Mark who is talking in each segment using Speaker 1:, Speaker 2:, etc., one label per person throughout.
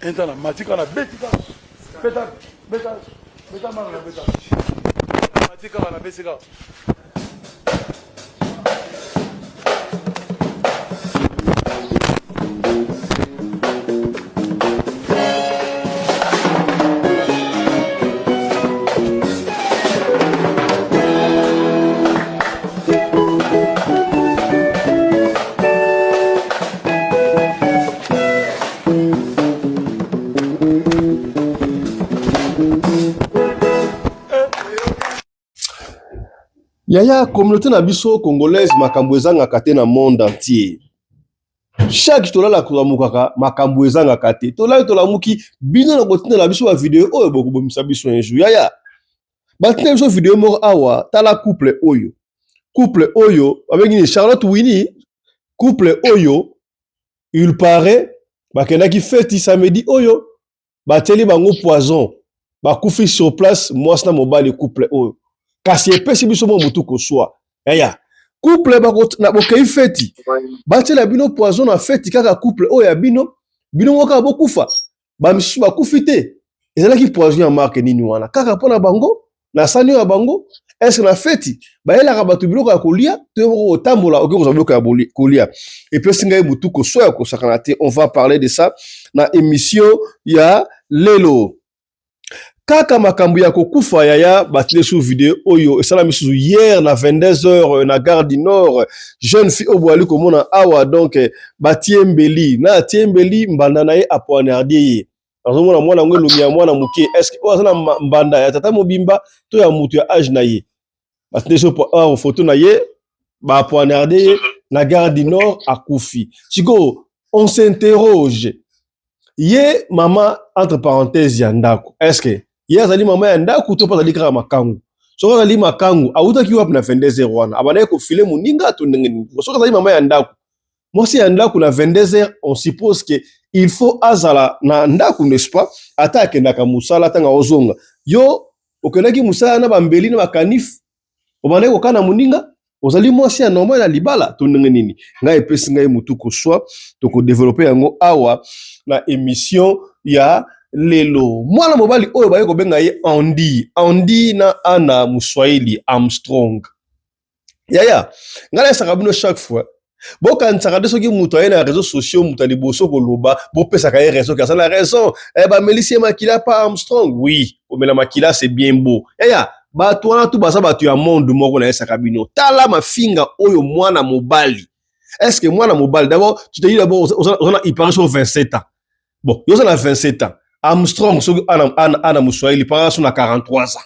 Speaker 1: Enta na mati kaka na beti kaka. Beta beta beta mano na beta. Mati kaka na beti kaka.
Speaker 2: Yaya communauté na biso congolaise makambo ezangaka te na monde entier. Chaque tolala tolamukaka makambo ezangaka te. Tolali tolamuki bino na kotindela biso ba video oyo bokobomisa biso un jour. Yaya batinda biso video moko awa tala couple oyo. Couple oyo babengi ni Charlotte Winnie couple oyo il paraît bakendaki feti samedi oyo batieli bango poison bakufi sur place mwasi na mobali couple oyo kasi epesi biso mwa motu koswa yaya couple bokei feti batiela bino poison na feti kaka couple oyo ya bino bino moko kaka bokufa bamisusu bakufi te ezalaki poison ya marke nini wana kaka mpo na bango na sani oyo ya bango eske na feti bayelaka bato biloko ya kolia to yo moko kotambola okoki kozwa biloko ya kolia epesi ngai butu koswa ya kosakana te. On va parler de ça na émission ya lelo. Kaka makambo ya kokufa yaya batile sous video oyo esalami susu hier na 22h na gare du Nord. Jeune fille oyo boyali komona awa donc batie mbeli na atie mbeli mbanda na ye apoignarde ye. Nazomona mwana yango elongi ya mwana moke, est-ce oyo aza na mbanda ya tata mobimba to ya moto ya age na ye? Batinde so awa photo na ye ba poignarde ye na gare du Nord akufi. Sikoyo on s'interroge, ye mama entre parenthèse ya ndako, est-ce que ye azali mama ya ndako to mpe azali kaka makangu? Soki azali makangu awutaki wapi na 22 heures wana? Abandaki kofile moninga to ndenge nini? Soki azali mama ya ndako, mwasi ya ndako na 22 heures, on suppose que il faut azala na ndako, n'est-ce pas? Ata akendaka mosala ntango aozonga, yo okendaki mosala na bambeli na bakanif, obandaki kokana moninga, ozali mwasi ya normal ya libala to ndenge nini? Ngai epesi ngai motu koswa, tokodevelope yango awa na émission ya lelo. Mwana mobali oyo baye kobenga ye Andy, Andy na Anna Muswahili Armstrong. Yaya, ngai nayesaka bino chaque fois, bokanisaka nde soki moto aye na réseaux sociaux, moto ya liboso koloba, bopesaka ye raison, aza na raison. Eh, bamelisi ye makila pa Armstrong. Oui, komela makila c'est bien beau. Yaya, bato wana tu baza bato ya monde moko. Nayesaka bino, tala mafinga oyo mwana mobali. Est-ce que mwana mobali, d'abord tu te dis d'abord oza na, il paraît sur 27 ans. Bon, yo oza na 27 ans, Armstrong soki ana, ana, ana Muswahili para so na 43 ans.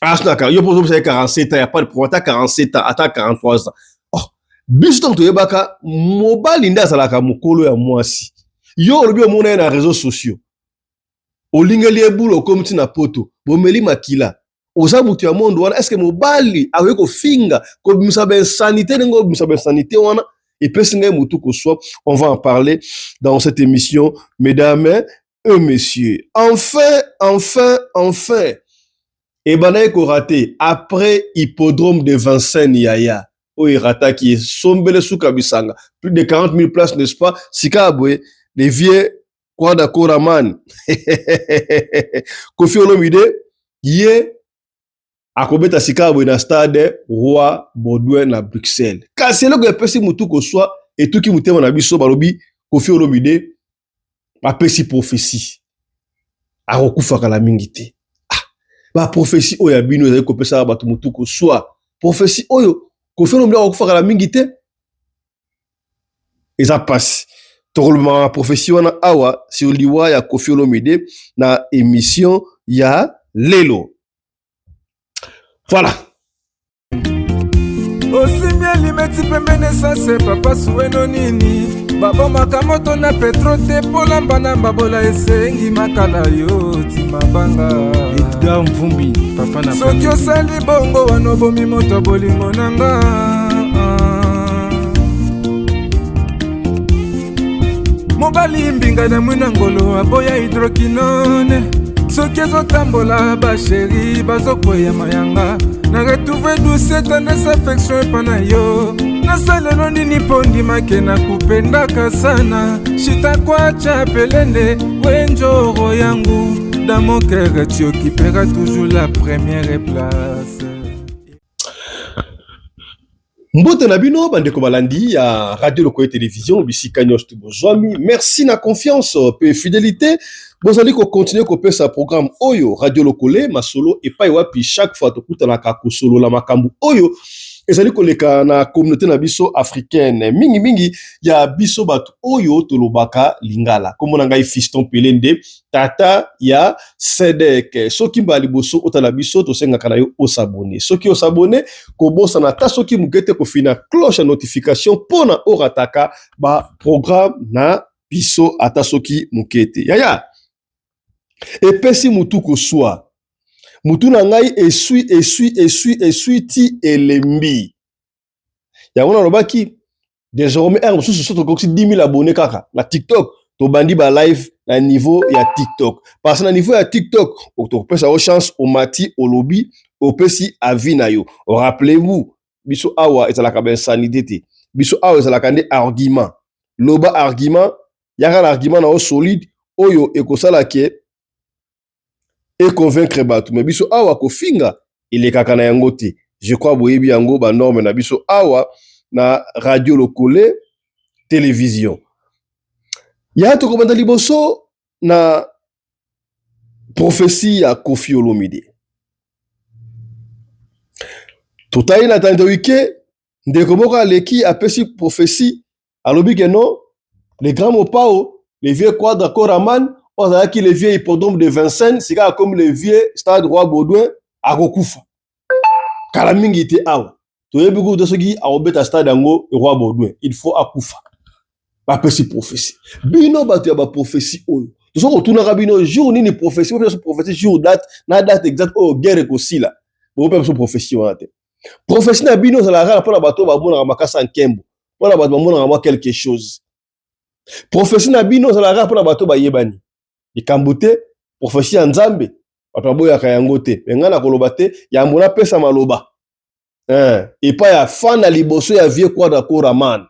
Speaker 2: Ah, yo mpo ozobisa ye 47 ans, ya pas de problème, ata 47 ans ata 43 ans. Oh, biso ntango toyebaka mobali nde azalaka mokolo ya mwasi. Yo olobi omona ye na réseaux sociaux, olingeli ye bulu, okomi ti na poto, bomeli makila, oza moto ya monde wana. Est-ce mobali akoki kofinga kobimisa bainsanité ndenge obimisa bainsanité wana? Epesi ngai motu koswa. On va en parler dans cette émission, mesdames et messieurs. Enfin, enfin, enfin, ebandaki korater après hippodrome de Vincennes, yaya oyo erataki esombele suka bisanga plus de 40 000 places, n'est-ce pas? Sika boye les vieux Kwada Koraman Koffi Olomide ye akobeta sika boye na stade Roi Baudouin na Bruxelles. Kasi eloko epesi motu koswa, etuki motema na biso, balobi Koffi Olomide bapesi prophétie akokufa kala mingi te. Ah, baprophétie oyo ya bino ezali kopesaka bato motu koswa. Prophétie oyo Koffi Olomide akokufa kala mingi te, eza pasi. Tokolobaka prophétie wana awa sur liwa ya Koffi Olomide na émission ya lelo. Voilà.
Speaker 3: Osimbi elimeti pembeni esanse papa suweno nini babomaka moto na petro te polamba na mbabola esengi makala yo ti mabanga.
Speaker 4: Edgar Mvumbi papa na
Speaker 3: soki osali bongo wana obomi moto bolingo na nga. Mobali mbinga na mwina ngolo aboya hydroquinone soki ezotambola basheri bazokweya mayanga na retrouve douce tendresse affection epa na yo. Nasalelo nini mpo ndimake nakupendaka sana shitakwacha pelende wenjoro yangu dans mon cœur tu occuperas toujours la première place.
Speaker 2: Mbote na bino bandeko balandi ya Radio Lokoye Television bisika nyonso to bozwami. Merci na confiance pe fidelite bozali ko continuer kopesa programme oyo Radio Lokole masolo epai wapi chaque fois tokutanaka kosolola makambo oyo ezali koleka na communauté na biso africaine mingi mingi ya biso bato oyo tolobaka lingala. Kombo na ngai Fiston Pelende tata ya Sedek. Soki mbala liboso otala biso, tosengaka na yo osabone. Soki osabone, kobosana ata soki moke te kofina cloche ya notification mpo na orataka ba programme na biso ata soki moke te. Yaya, epesi mutu koswa. Mutu na ngai eswi eswi eswi eswi ti elembi. Yango nalobaki désormais heure mosusu soki tokokisi 10 000 abonnés kaka na TikTok, tobandi ba live na niveau ya TikTok. Parce na niveau ya TikTok, tokopesa yo chance omati olobi opesi avis na yo. Rappelez-vous, biso awa ezalaka ba insanité te. Biso awa ezalaka nde argument. Loba argument, yaka na argument na yo solide oyo ekosala ke e convaincre bato. Mais biso awa kofinga elekaka na yango te. Je crois boyebi yango ba norme na biso awa na Radio Lokole Télévision. Ya tokobanda liboso na prophétie ya Koffi Olomide. Totali na tante wike ndeko moko aleki apesi prophétie alobi ke non le grand Mopao le vieux Quadra Koraman oyo azalaki le vieux hippodrome de Vincennes sika akomi le vieux stade Roi Baudouin akokufa kala mingi te awa toyebi kutu te soki akobeta stade yango Roi Baudouin il faut akufa. Bapesi prophétie bino bato ya ba prophétie oyo tozo kotunaka bino jour nini prophétie bopesa biso prophétie jour date na date exacte oyo guerre ekosila bopesa biso prophétie wana te. Prophétie na bino ezalaka kaka mpona bato oyo bamonaka makasa ya nkembo, mpona bato bamonaka mwa quelque chose. Prophétie na bino ezalaka kaka mpona bato bayebani likambo te. Prophétie ya Nzambe bato baboyaka yango te. Me ngai nakoloba te yambo napesa maloba epai ya fan na liboso ya vieux Quadra Koraman.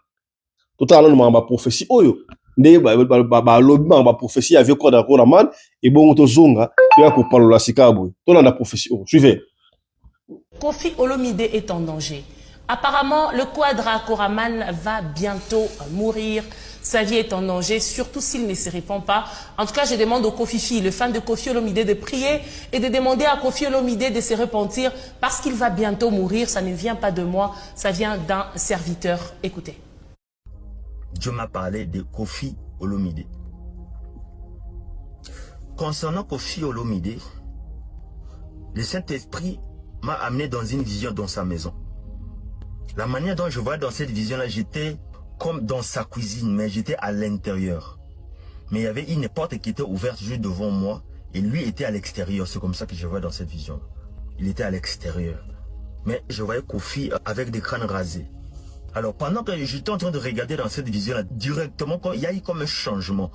Speaker 2: Totala nanu makambo ya prophétie oyo nde balobi makambo ya prophétie ya vieux Quadra Koraman, ebongo tozonga toya kopalola sika boye. Tolanda prophétie oyo, suivez.
Speaker 5: Koffi Olomide est en danger. Apparemment, le Quadra Koraman va bientôt mourir. Sa vie est en danger, surtout s'il ne se répand pas. En tout cas, je demande au Kofifi, le fan de Koffi Olomide, de prier et de demander à Koffi Olomide de se repentir parce qu'il va bientôt mourir. Ça ne vient pas de moi, ça vient d'un serviteur. Écoutez.
Speaker 6: Dieu m'a parlé de Koffi Olomide. Concernant Koffi Olomide, le Saint-Esprit m'a amené dans une vision dans sa maison. La manière dont je vois dans cette vision-là, j'étais comme dans sa cuisine, mais j'étais à l'intérieur. Mais il y avait une porte qui était ouverte juste devant moi et lui était à l'extérieur. C'est comme ça que je vois dans cette vision. Il était à l'extérieur. Mais je voyais Koffi avec des crânes rasés. Alors pendant que j'étais en train de regarder dans cette vision-là, directement, il y a eu comme un changement.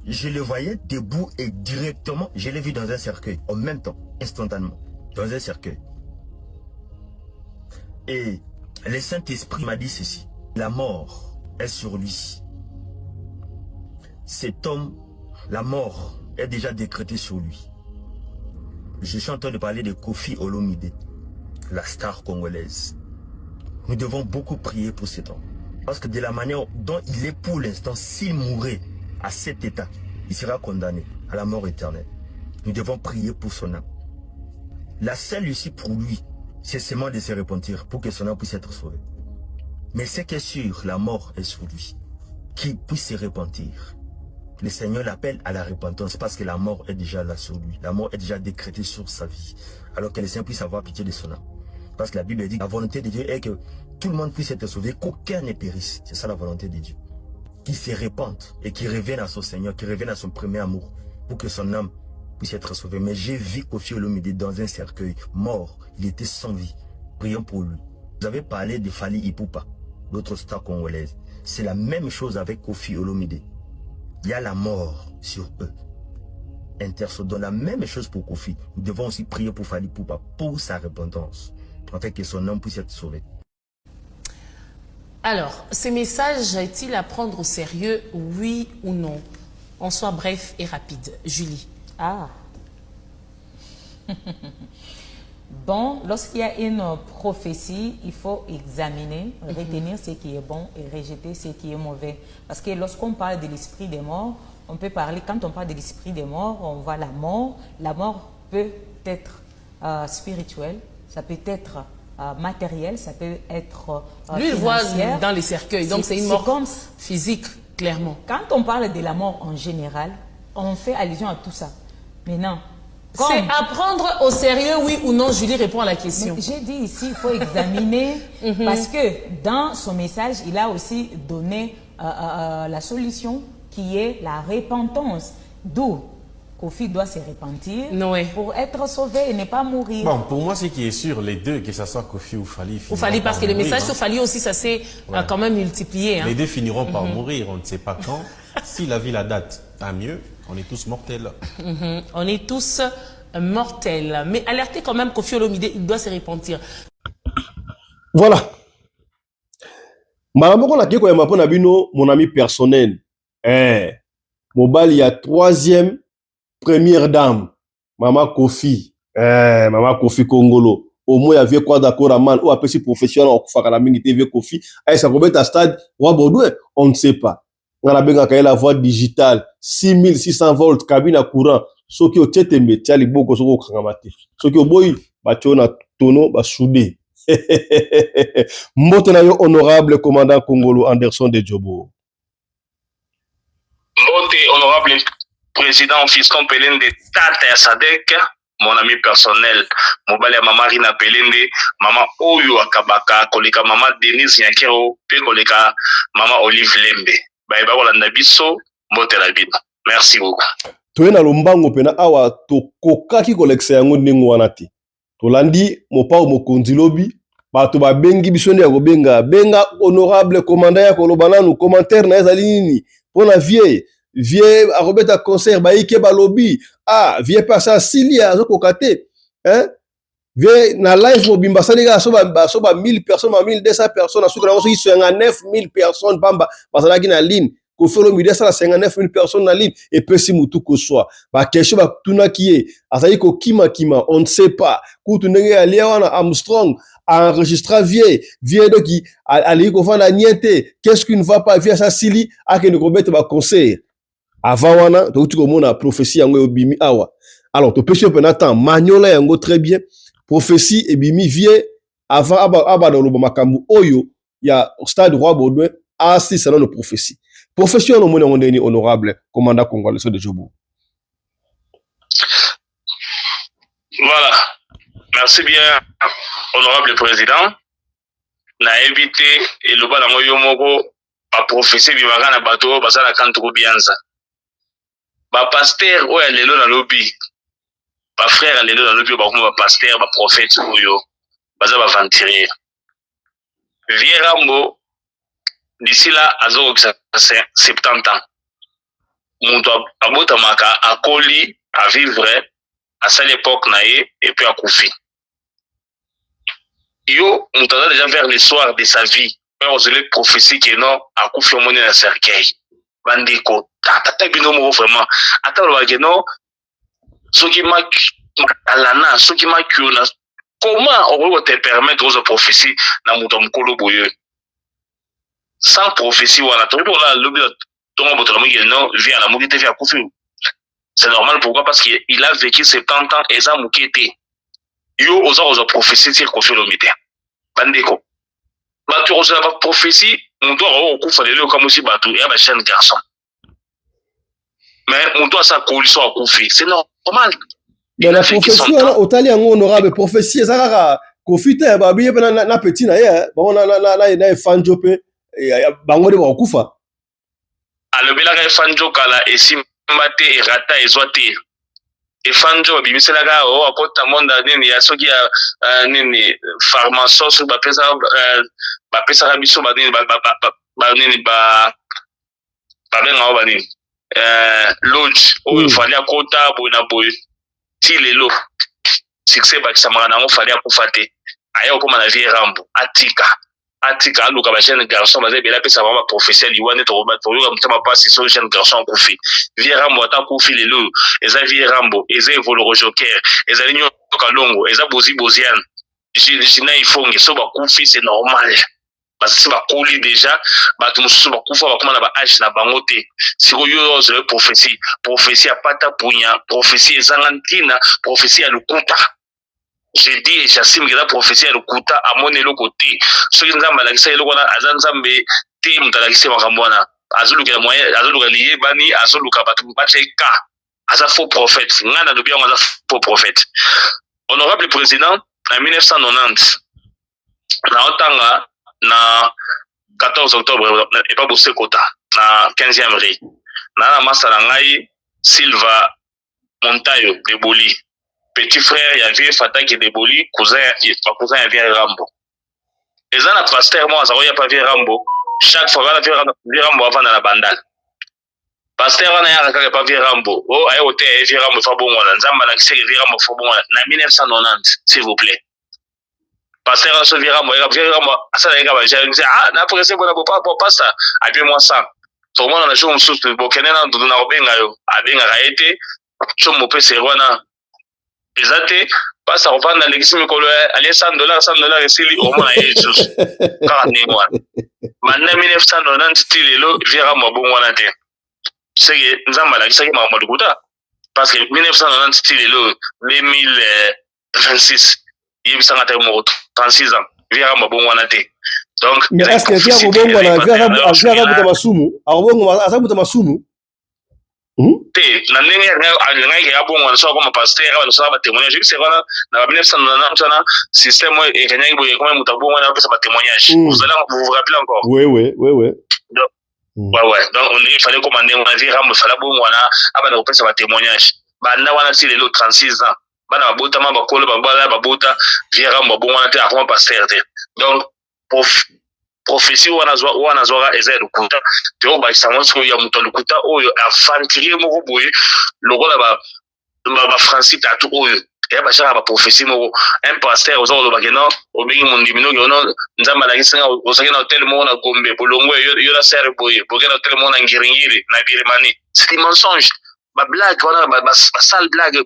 Speaker 6: Je le voyais debout et directement, je l'ai vu dans un cercueil, en même temps, instantanément, dans un cercueil. Et le Saint-Esprit m'a dit ceci, la mort est sur lui. Cet homme, la mort est déjà décrétée sur lui. Je suis en train de parler de Koffi Olomide, la star congolaise. Nous devons beaucoup prier pour cet homme. Parce que de la manière dont il est pour l'instant, s'il mourait à cet état, il sera condamné à la mort éternelle. Nous devons prier pour son âme. La seule issue pour lui, c'est seulement de se repentir pour que son âme puisse être sauvée. Mais ce qui est sûr, la mort est sur lui. Qu'il puisse se repentir. Le Seigneur l'appelle à la repentance parce que la mort est déjà là sur lui. La mort est déjà décrétée sur sa vie. Alors que le Seigneur puisse avoir pitié de son âme. Parce que la Bible dit, la volonté de Dieu est que tout le monde puisse être sauvé, qu'aucun ne périsse. C'est ça la volonté de Dieu. Qu'il se répande et qu'il revienne à son Seigneur, qu'il revienne à son premier amour, pour que son âme puisse être sauvée. Mais j'ai vu Koffi Olomide dans un cercueil, mort. Il était sans vie. Prions pour lui. Vous avez parlé de Fally Ipupa, l'autre star congolaise. C'est la même chose avec Koffi Olomide. Il y a la mort sur eux. Intercédons la même chose pour Koffi. Nous devons aussi prier pour Fally Ipupa, pour sa repentance, afin que son âme puisse être sauvée.
Speaker 5: Alors, ce message est-il à prendre au sérieux, oui ou non? On soit bref et rapide. Julie.
Speaker 7: Ah. Bon, lorsqu'il y a une prophétie, il faut examiner, retenir ce qui est bon et rejeter ce qui est mauvais. Parce que lorsqu'on parle de l'esprit des morts, on peut parler, quand on parle de l'esprit des morts, on voit la mort. La mort peut être spirituelle, ça peut être matériel, ça peut être
Speaker 5: Lui, il voit dans les cercueils, donc c'est une mort
Speaker 7: comme
Speaker 5: physique, clairement.
Speaker 7: Quand on parle de la mort en général, on fait allusion à tout ça. Maintenant,
Speaker 5: c'est à prendre au sérieux, oui ou non? Julie répond à la question.
Speaker 7: J'ai dit ici, il faut examiner, parce que dans son message, il a aussi donné la solution qui est la repentance. D'où Koffi doit se repentir pour être sauvé et ne pas mourir.
Speaker 8: Bon, pour moi, ce qui est sûr, les deux, que ce soit Koffi ou Fally,
Speaker 5: ou Fally, parce que
Speaker 8: les
Speaker 5: messages sur Fally aussi, ça s'est quand même multiplié. Hein.
Speaker 8: Les deux finiront par mourir, on ne sait pas quand. Si la vie la date, tant mieux. On est tous mortels.
Speaker 5: On est tous mortels. Mais alertez quand même Koffi Olomide, il doit se repentir.
Speaker 2: Voilà. Malamoko na keko ya mapona bino, mon ami personnel. Eh, mobali ya troisième première dame, Mama Koffi. Eh, Mama Koffi Kongolo. Au moins, il y avait quoi d'accord à man, ou après si professionnel, on fait la mingi TV Koffi. Eh, ça remet à stade, Roi Baudouin, on ne sait pas. On a bien la voie digitale, 6600 volts, cabine à courant. Soki o tietembe, tia liboko, soki o kangamate. Soki o boyi, ba tio na tono, ba soudé. Mbote na yo honorable commandant Kongolo Anderson de Djobo.
Speaker 9: Mbote honorable président Fiston Pelende Tata ya Sadek, mon ami personnel, mobali ya mama Rina Pelende, mama oyo akabaka koleka mama Denise Nyakero pe koleka mama Olive Lembe. Baye bakolanda biso, mbote na bino. Merci beaucoup.
Speaker 2: Toye na lombango pena awa tokokaki kolekisa yango ndenge wana te. Tolandi mopao mokonzi lobi, bato babengi biso nde ya kobenga. Benga honorable commandant ya koloba nanu, commentaire na ezali nini? Pona vie, vie akobeta concert, bayike balobi. Ah, vie pe asa asili, azokoka te. Hein? Vie na live mobimba asali kaka so ba 1000 personnes, ba 1200 personnes, asuka nango soki 59000 personnes pamba bazalaki na ligne. Koffi Olomide asala 59000 personnes na ligne, epesi mutu koswa. Ba question batunaki ye, azali kokima-kima, on ne sait pas. Kutu ndenge alia wana Armstrong a enregistré vie, vie doki aleki kofanda nie te. Qu'est-ce qui ne va pas? Vie asasili akende kobeta ba concert. Avant wana tokuti komona prophétie yango ebimi awa. Alors topesi yo mpena temps, maniola yango très bien. Prophétie ebimi vie avant abanda koloba makambo oyo ya stade Roi Baudouin, asisa nano prophétie. Prophétie wana omoni yango ndenge nini, honorable commandant congolais de Djobo?
Speaker 9: Voilà. Merci bien, honorable président. Nayebi te eloba nango yo moko, ba prophétie ebimaka na bato oyo basalaka ntuku bianza. Ba pasteur oyo ya lelo nalobi, ba frère ya lelo nalobi oyo bakoma ba pasteur, ba prophète oyo baza ba aventurier. Vieux Rambo d'ici là azokokisa 70 ans. Moto abotamaka akoli a vivre, asali époque na ye et puis akufi. Yo moto aza déjà vers le soir de sa vie, oyo ozali prophétie que non akufi omoni na cercueil. Bandeko tata bino moko vraiment ata balobaka que non soki makalana soki makiona, comment okoki kote permettre kozwa prophétie na moto ya mokolo boye sans prophétie wana? Tokoki mpe kolala lobi tongo boto namoki que non vie alamoki te, vie akufi. C'est normal, pourquoi? Parce que il a vécu 70 ans, eza moke te. Yo oza kozwa prophétie ti Koffi Olomide. Bandeko bato kozwa ba prophétie, moto akoki kokufa lelo okamusi bato ya ba jeune garçon, mais moto asa koli so akufi, c'est normal.
Speaker 2: Mais la prophétie wana otali yango honorable, prophétie eza kaka Koffi te, babi ye mpe na petit na ye bango na Efanjo mpe bango nde bakokufa.
Speaker 9: Alobelaka Efanjo kala esimba te, erata ezwa te. Efanjo babimiselaka o akota monde nini ya soki ya nini pharmacie, soki bapesaka biso banini banini babengaka banini lodge oyo Fally akota boye na boye ti lelo succès bakisamaka nango. Fally akufa te, aya kokóma na vie Rambo atika. Atika, aluka ba jeune garçon baza ebele, apesa bango ba prophetie ya liwa nde tokoyoka motema mpasi. So jeune garçon akufi, vieux Rambo ata akufi lelo oyo, eza vieux Rambo, eza Evoloko Joker, ezali Nyoka Longo, eza Bozi Boziane, Gina Ifonge. So bakufi, c'est normal, bazasi bakoli déjà. Bato mosusu bakufa, bakoma na ba age na bango te. Sikoyo yo ozala prophétie, prophétie ya pata punya, prophétie ezanga ntina, prophétie ya lokuta. Je dis et j'assume que eza prophétie ya lokuta. Amoni eloko te. Soki Nzambe alakisa eloko wana, aza Nzambe te moto alakisi makambo wana. Azolukela moyen, azoluka liyebani, azoluka bato batya ka. Aza faux prophète. Ngai nalobi yango, aza faux prophète. Honorable président, na 1990, naotanga na 14 octobre epa Bosekota na 15e rue na masa na ngai Silva Montayo Deboli, petit frère ya vieux Fataki Deboli, cousin, cousin ya vieux Rambo. Eza na pasteur moko aza koya pa vieux Rambo chaque fois. Wana vieux Rambo avanda na Bandal. Pasteur wana yaka kaka epa vieux Rambo o aye koteya ye: vieux Rambo faut bongwana, Nzambe alakisaki vieux Rambo faut bongwana. Na 1990, s'il vous plaît. Pasteur wana, so vieux Rambo ayeka, vieux Rambo asalaki kaka baja: ah, na presse bona bo pasteur apie mwa 100, tokomona na jour mosusu, bokende na ndudu na kobenga yo. Abengaka ye te. So mopesa wana eza te. Mpasi akovanda, alekisi mikolo, alie 100 dollar, 100 dollar esili, omona ye lisusu kaka ndenge wana. Banda 1990 ti lelo, vieux Rambo abongo wana te. Seke Nzambe alakisaki makambo ya lokuta, parce que 1990 ti lelo 2026, yebisanga te moko, 36 ans, vieux Rambo abongo wana te. Donc
Speaker 2: mais est ce que vieux akobongwana? Vieux aza buta masumu, akobongwa, aza buta masumu.
Speaker 9: Te, na ndenge alingaki abongwana, so akoma pasteur, abanda ba témoignage. Yebisa wana na ba 1990 wana, système oyo eregnaki boye, ekoma moto abongwana, apesa ba témoignage. Vous allez vous vous rappeler encore?
Speaker 2: Oui.
Speaker 9: Donc, ouais, donc on dirait il fallait koma ndenge wana. Vieux Rambo fallait abongwana, abanda kopesa ba témoignage. Banda wana ti lelo, 36 ans, bana babotama, bakolo, babala, babota, vieux Rambo abongwana te, akoma pasteur te. Donc prophétie wana wana azwaka eza ya lokuta. Toyobakisa yango sikoyo ya moto ya lokuta oyo, aventurier moko boye lokola ba Francis Tatu oyo eya batiaka ba prophétie moko. Un pasteur oza koloba ke non, obengi mondimi noki ono, Nzambe alakisi nga ozalaki na hotel moko na Gombe, bolongo yo na sere boye, boke na hotel moko na Ngiringiri na Birmanie. C'est des mensonges, ba blague wana, basale blague,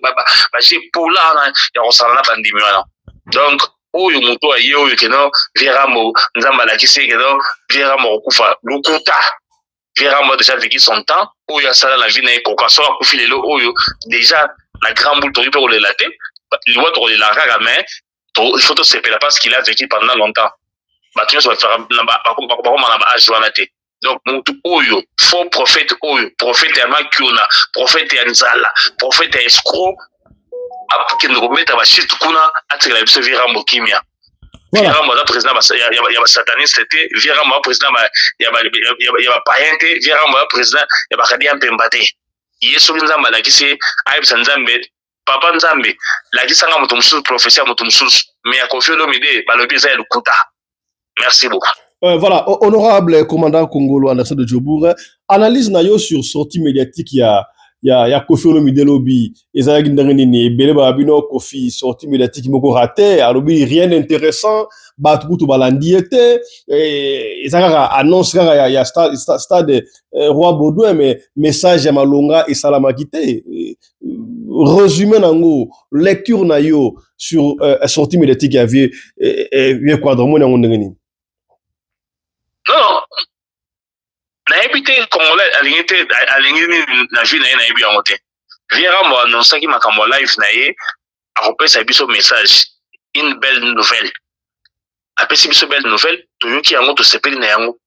Speaker 9: baje pola wana ya kosala na bandimi wana. Donc oyo moto aye oyo keno vieux Rambo, Nzambe alakisi keno vieux Rambo akokufa, lokuta. Vieux Rambo a déjà vécu son temps. Oyo asala na vie na ye koka. So akufi lelo oyo déjà na grand boule, tokoki mpe kolela te. Liwa tokolela kaka, mais il faut tosepela parce qu'il a vécu pendant longtemps. Bato nyonso bakoma na ba age wana te. Donc motu oyo, faux prophète oyo, prophète ya makiona, prophète ya nzala, prophète ya escroc, akende kobeta ba shit kuna, atikela biso vieux Rambo kimia. Vieux Rambo aza président ya ba sataniste te. Vieux Rambo aza président ya ba païen te. Vieux Rambo aza président ya bakadi ya mpemba te. Ye soki Nzambe alakisi ye, ayebisa Nzambe: papa Nzambe, lakisanga moto mosusu, prophétie ya moto mosusu, mais ya Koffi Olomide, balobi eza ya lokuta. Merci beaucoup.
Speaker 2: Voilà, honorable commandant Congolo Anderson de Djobourg, analyse na yo sur sortie médiatique ya Koffi Olomide lobi, ezalaki ndenge nini? Ebele balobi Koffi, sortie médiatique moko raté, alobi rien d'intéressant, bato kutu balandi ye te, eza kaka annonce kaka ya stade Roi Baudouin, mais message ya malonga esalamaki te. Résumé nango, lecture na yo sur sortie médiatique ya vieux Quadra, moni yango ndenge nini?
Speaker 9: Non, nayebi te. Congolais alingi te, alingi nini na vie na ye, nayebi yango te. Vieux Rambo annonçaki makambo ya live na ye, akopesa biso message, une belle nouvelle. Apesi biso belle nouvelle, toyoki yango, tosepeli na yango.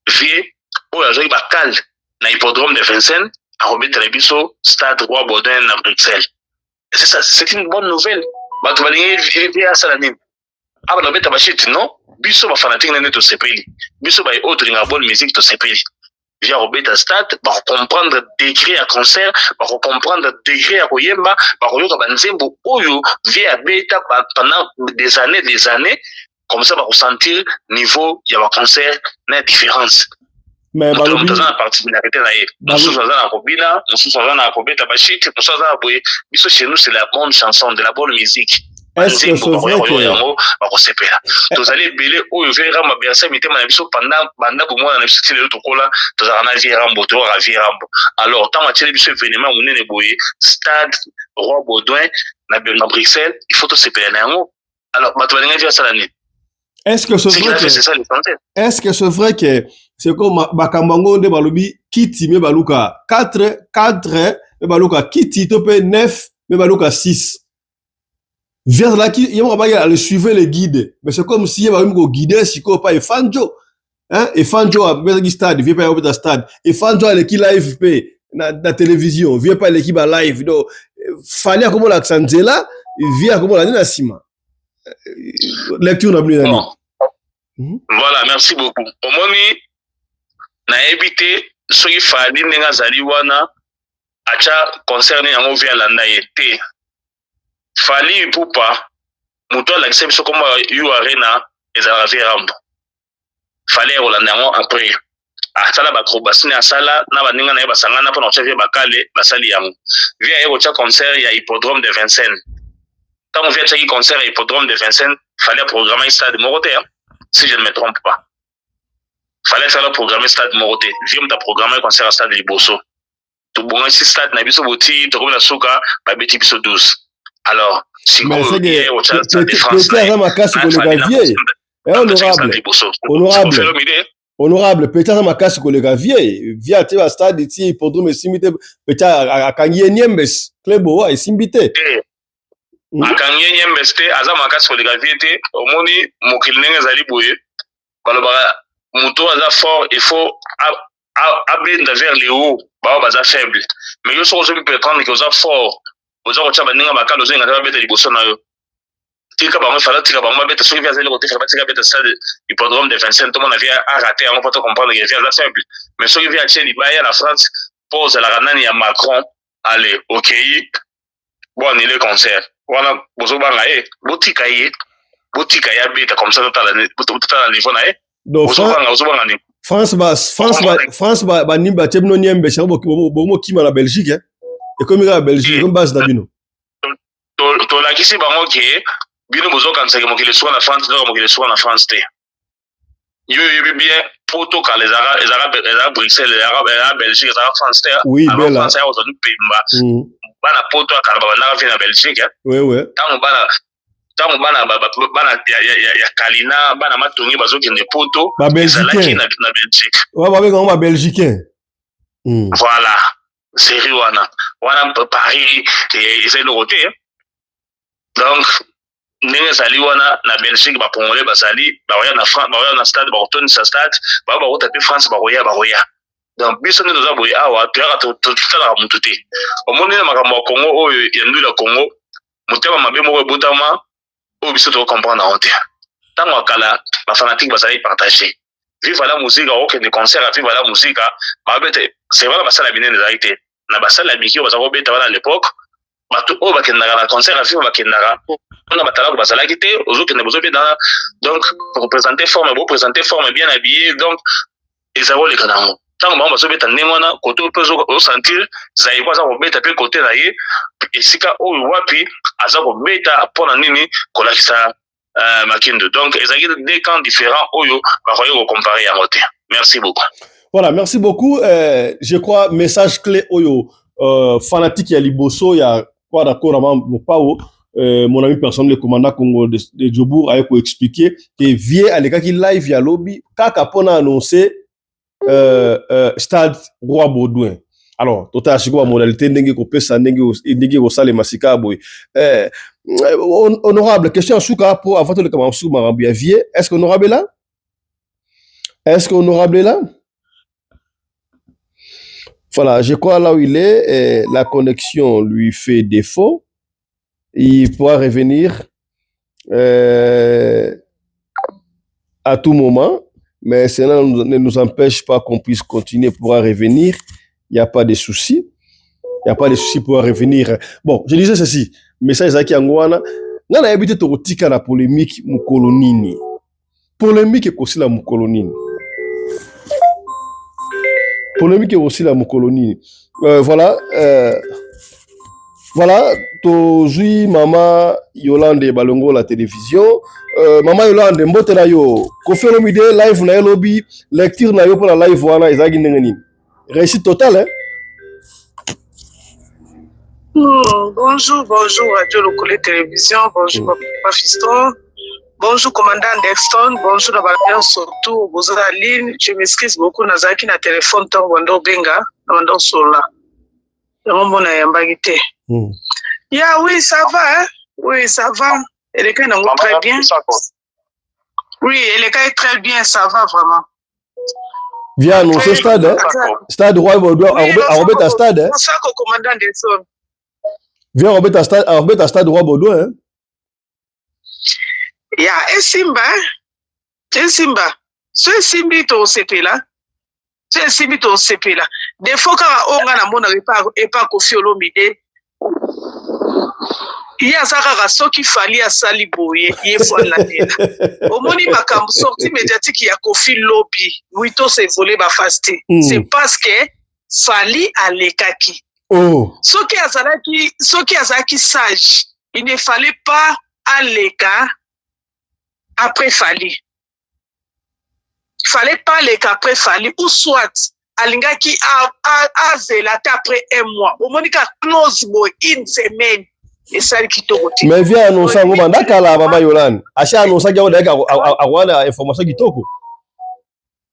Speaker 9: Vieux oyo azwaki bakale na hippodrome de Vincennes, akobetela biso stade Roi Baudouin na Bruxelles. C'est ça, c'est une bonne nouvelle. Bato balingi vieux asala nini? Abana obeta ba shit? Non, biso ba fanatique nde tosepeli. Biso baye oyo tolingaka bonne musique tosepeli. Vieux kobeta stade, bako comprendre degré ya concert, bako comprendre degré ya koyemba, bakoyoka banzembo oyo vieux abeta pendant des années, des années. Comme ça bako sentir niveau ya ba concert na différence.
Speaker 2: Mais
Speaker 9: moto aza na particularité na ye, mosusu aza na kobina, mosusu aza na kobeta ba shit, mosusu aza na boye. Biso, chez nous, c'est la bonne chanson, de la bonne musique. Banzembo bakoya koyoka yango, bakosepela. Tozali ebele oyo Vieux Rambo abersa mitema na biso pendant banda bomwana na biso ti lelo tokola, tozalaka na Vieux Rambo, toyokaka Vieux Rambo. Alors ntango atieli biso evenement ya monene boye, stade Roi Baudouin na, na Bruxelles, il faut tosepela na yango. Alors bato balingaki Vieux asala nini?
Speaker 2: Est-ce que c'est vrai que est-ce que c'est vrai que c'est comme makambo yango nde balobi kiti me baluka 4 4 me baluka kiti to pe 9 me baluka 6? Vieux azalaki ye moko abaki ale suivre le guide, mais c'est comme si ye bakomi koguide sikoyo pa Efanjo, hein. Efanjo abetaki stade, vieux mpe akobeta stade. Efanjo aleki live mpe na télévision, vieux mpe aleki ba live. Donc Fally akomolakisa nzela, vieux akomola nde na nsima. Lecture na bino ezali?
Speaker 9: Voilà, merci beaucoup. Omoni, nayebi te soki Fally ndenge azali wana atya concert nini yango vieux alanda ye te. Fally Ipupa, moto alakisa biso kombo ya U Arena ezalaka Vieux Rambo. Fally akolanda yango après asala baacrobatie asala na baninga na ye, basangana mpona kotia vieux bakale, basali yango. Vieux aye kotia concert ya hippodrome de Vincennes. Ntango vieux atiaki concert ya hippodrome de Vincennes, Fally aprogrammaki stade moko te, si je ne me trompe pas. Fally asala programme stade moko te. Vieux moto aprogrammaki concert ya stade liboso. Tobongisi stade na biso, boti tokomi na suka, babeti biso 12. Alors
Speaker 2: sikoyo aza makasi koleka vieux. Honorable, honorable, honorable, petit aza makasi koleka vieux. Vieux atie bastade ti hippodrome esimbi te. Petit akangi ye niembes cleboa, esimbi te.
Speaker 9: Akangi ye niembes te, aza makasi koleka vieux te. Omoni mokili ndenge ezali boye, balobaka moto aza fort, il faut abenda vers le haut bao baza faible. Mais yo soki ozomi prétendre ke oza fort, oza kotia baninga bakala, ozolinga te babeta liboso na yo. Tika bango, Fally tika bango babeta. Soki vieux azali kotika, batika beta stade hippodrome de Vincennes, tomona vieux araté yango mpo to comprendre ke vieux aza faible. Mais soki vieux atie libaya na France mpo ozalaka nani ya Macron, ale okei bo annuler concert wana, bozobanga ye. Botika ye, botika ye abeta comme ça, totala niveau na ye. Ozobanga, ozobanga nini?
Speaker 2: France ba France ba France ba banini batie bino niembe yango, bomokima na Belgique. Ekomi kaka Belgique, ekomi base na bino.
Speaker 9: Tolakisi bango ke bino bozokanisaki mokili esuka na France, kaka mokili esuka na France te. Yo oyebi bien, poto kala ezalaka Bruxelles, ezalaka Belgique, ezalaka France te.
Speaker 2: Oui, bela
Speaker 9: France ya kozwa pemba. Bana poto ya kala babandaka vie na Belgique. Ntango bana ya Kalina, bana Matongi bazokende poto, ezalaki na Belgique.
Speaker 2: Babengango babelgicain.
Speaker 9: Voilà, série wana Paris eza eloko te. Donc ndenge ezali wana na Belgique, bacongolais bazali, bakoya na France, bakoya na stade, bakotondisa stade, bao bakota mpe France, bakoya, bakoya. Donc biso nde toza boye awa, toyaka totalaka motu te. Omoni na makambo ya Congo oyo ya ndula Congo, motema mabe moko ebotama oyo biso tokocomprendre yango te. Ntango ya kala, bafanatike bazalaki partage. Viva la Musica, okende concert ya Viva la Musica, babete, c'est vrai, basala minene ezalaki te. Na basala ya miki oyo baza kobeta wana à l'époque, bato oyo bakendaka na concert ya Viva bakendaka mpona batalako bazalaki te. Ozokende, bozobeta, donc représenter forme, boprésenter forme bien habillé. Donc eza koleka na yango. Ntango bango bazobeta ndenge wana, kote mpe osentir Zaiko aza kobeta mpe kote na ye, esika oyo wapi aza kobeta mpona nini? Kolakisa Makindo. Donc ezalaki deux camps différents oyo bakoki kocompare yango te. Merci beaucoup.
Speaker 2: Voilà, merci beaucoup. Je crois message clé oyo fanatique ya liboso ya Quadra Koraman Mopao, mon ami personnel, le commandant Congo de Djobourg, aye ko expliquer que vieux alekaki live ya lobi kaka mpona annoncer stade Roi Baudouin. Alors totala sikoyo bamodalité ndenge kopesa, ndenge kosalema sika boye. Honorable, question ya suka po avant toleka mosusu makambo ya vieux. Est ce que honorable est là? Est ce que honorable est là? Voilà, je crois là où il est, la connexion lui fait défaut. Il pourra revenir à tout moment, mais cela ne nous empêche pas qu'on puisse continuer. Pourra revenir, il n'y a pas de souci. Il n'y a pas de souci pour revenir. Bon, je disais ceci, message ezalaki yango wana. Nga nayebi te tokotika na polémique mokolo nini. Polémique ekosila mokolo nini? Polémique ekosila mokolo nini? Voilà. Voilà, tozwi mama Yolande Balongo la télévision. Mama Yolande, mbote na yo. Koffi Olomide live na ye lobi, lecture na yo mpona live wana ezalaki ndenge nini? Réussite totale, hein?
Speaker 10: Bonjour, bonjour Radio Lokole Télévision, bonjour Papa Fiston, bonjour Commandant Dexton, bonjour na bato surtout boza na ligne. Je m'excuse beaucoup, nazalaki na téléphone ntango bando obenga na bando osola yango mbona yambaki te. Ya oui, ça va, hein? Oui, ça va. Elekaki nango très bien. Oui, elekaki très bien, ça va vraiment.
Speaker 2: Viens annoncer stade, hein? Stade Roi Baudouin, arobeta stade, hein?
Speaker 10: Osako Commandant Dexton.
Speaker 2: Viens arobeta stade, arobeta stade Roi Baudouin, hein?
Speaker 10: Ya esimba, hein? Esimba. So esimbi tosepela. So esimbi tosepela. Défaut kaka oyo nga namonaka epa Koffi Olomide, ye aza kaka soki Fally asali boye, ye faut alandela. Omoni makambo sortie médiatique ya Koffi lobi, oui, to se voiler baface te. C'est parce que Fally alekaki.
Speaker 2: Oh.
Speaker 10: Soki azalaki sage, il ne fallait pas aleka après Fally. Fallait pas aleka après Fally, ou soit alingaki azela te après un mois. Omoni ka close boye une semaine, esali kitoko te.
Speaker 2: Mais viens annoncer yango banda kala, mama Yolande. Asi annonçaki yango dayaki akowana information kitoko.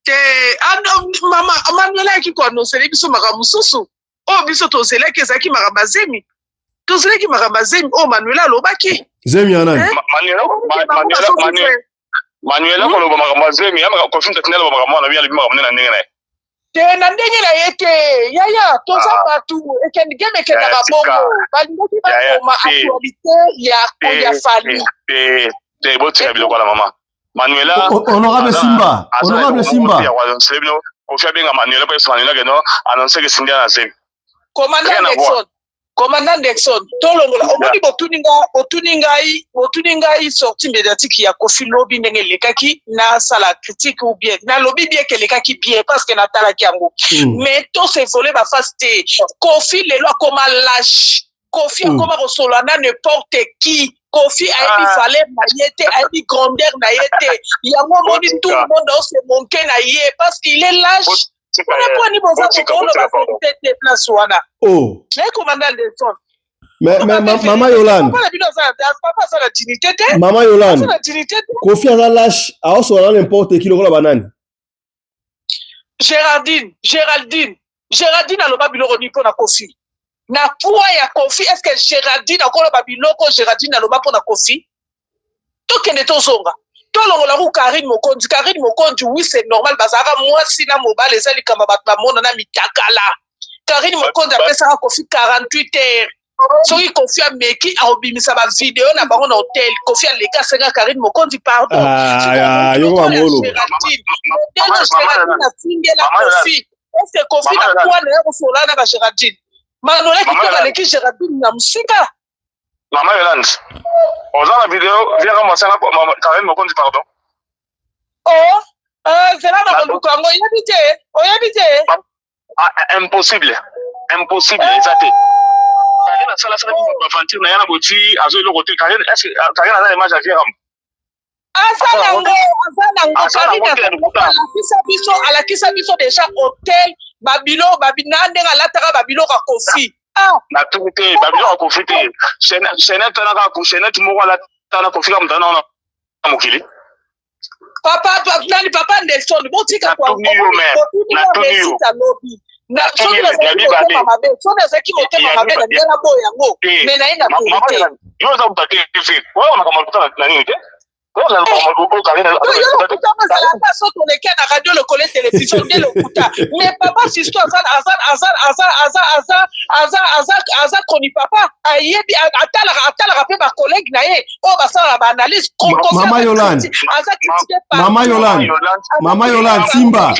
Speaker 10: Te, mama Manuela ayaki koannonsele biso makambo mosusu oyo biso tozelaki. Ezalaki makambo ya zemi, tozelaki makambo ya zemi oyo Manuela alobaki.
Speaker 2: Zemi ya nani?
Speaker 9: Manuela koloba makambo ya zemi, Koffi Ntatindi aloba makambo wana, alobi makambo nde na ndenge na ye.
Speaker 10: Te, na ndenge na ye te, yaya. Toza bato ekende game, ekendaka bongo. Balingaki bakoma actualité ya Fally.
Speaker 9: Te, te, botika biloko wana, mama Manuela.
Speaker 2: Honorable Simba, honorable Simba.
Speaker 9: Bino Koffi abenga Manuela mpo Manuela keno annonce ke Cindy na zemi.
Speaker 10: Commandant Nexon, commandant Nexon, tolongola. Omoni, botuni nga, botuni ngai, botuni ngai sortie médiatique ya Koffi lobi ndenge elekaki, nasala critique ou bien nalobi bien ke elekaki bien parce que natalaki yango. Mais to se voiler baface te. Koffi lelo akoma lâche. Koffi akoma kosolola na n'importe qui. Koffi ayebi valeur na ye te, ayebi grandeur na ye te. Yango omoni tout le monde ose moquer na ye parce qu'il est lâche. Mpona mponi boza kokoloba vérité te place wana?
Speaker 2: Oh.
Speaker 10: Naye commandant Nelson.
Speaker 2: Mais mama Yolande.
Speaker 10: Papa na bino papa aza na dignité te.
Speaker 2: Mama Yolande.
Speaker 10: Aza na dignité te.
Speaker 2: Koffi aza lâche, aosola na n'importe qui lokola banani?
Speaker 10: Géraldine, Géraldine, Géraldine aloba biloko nini mpo na Koffi? Na poids ya Koffi, est ce que Géraldine akoloba biloko Géraldine aloba mpo na Koffi? Tokende, tozonga, tolongola ku Karine Mokonzi. Karine Mokonzi, oui, c'est normal, bazalaka mwasi na mobali, eza likambo bato bamona na mitakala. Karine Mokonzi apesaka Koffi 48 heures, soki Koffi ameki akobimisa bavideo na bango na hotel. Koffi aleki asenga Karine Mokonzi pardon.
Speaker 2: Yoko bamolo.
Speaker 10: Géraldine, modèle Géraldine afingela Koffi, est-ce Koffi na poids na ye kosola na baGéraldine? Manola kitoko aleki Géraldine na mosika.
Speaker 9: Mama Yolande, oza na video viaka mwasanga Karine Mokonzi pardon?
Speaker 10: Oh, zela na koluka yango. Oyebi te, oyebi te.
Speaker 9: Ah, impossible, impossible, eza te. Karine asalasala baventure na ye na boti, azo eloko te. Karine, est ce Karine aza na image ya viera?
Speaker 10: Aza nango, aza nango. Karine alakisa biso, alakisa biso déjà hotel, babilo na ndenge alataka babiloko ya Koffi.
Speaker 9: Natuni te, babiloko ya Koffi te, chaînette wana kaka chaînette moko alata na Koffi kaka moto wana na mokili.
Speaker 10: Papa nani, papa Nelson, botika alobi soki nazalaki motema mabe, soki nazalaki motema mabe na ndenge naboya yango, mais naye na
Speaker 9: vérité. Yo oza moto ate oyo makambo na nini te?
Speaker 10: Lokuta ezalaka so toleke na Radio Lokole Télévision nde lokuta. Mais papa Sisto aza aza aza aza aza aza aza aza aza koni papa ayebi, atalaka, atalaka mpe bacollègue na ye oyo basalaka baanalyse.
Speaker 2: Mama Yolande.
Speaker 10: Aza critiqué.
Speaker 2: Mama Yolande, mama Yolande, simba,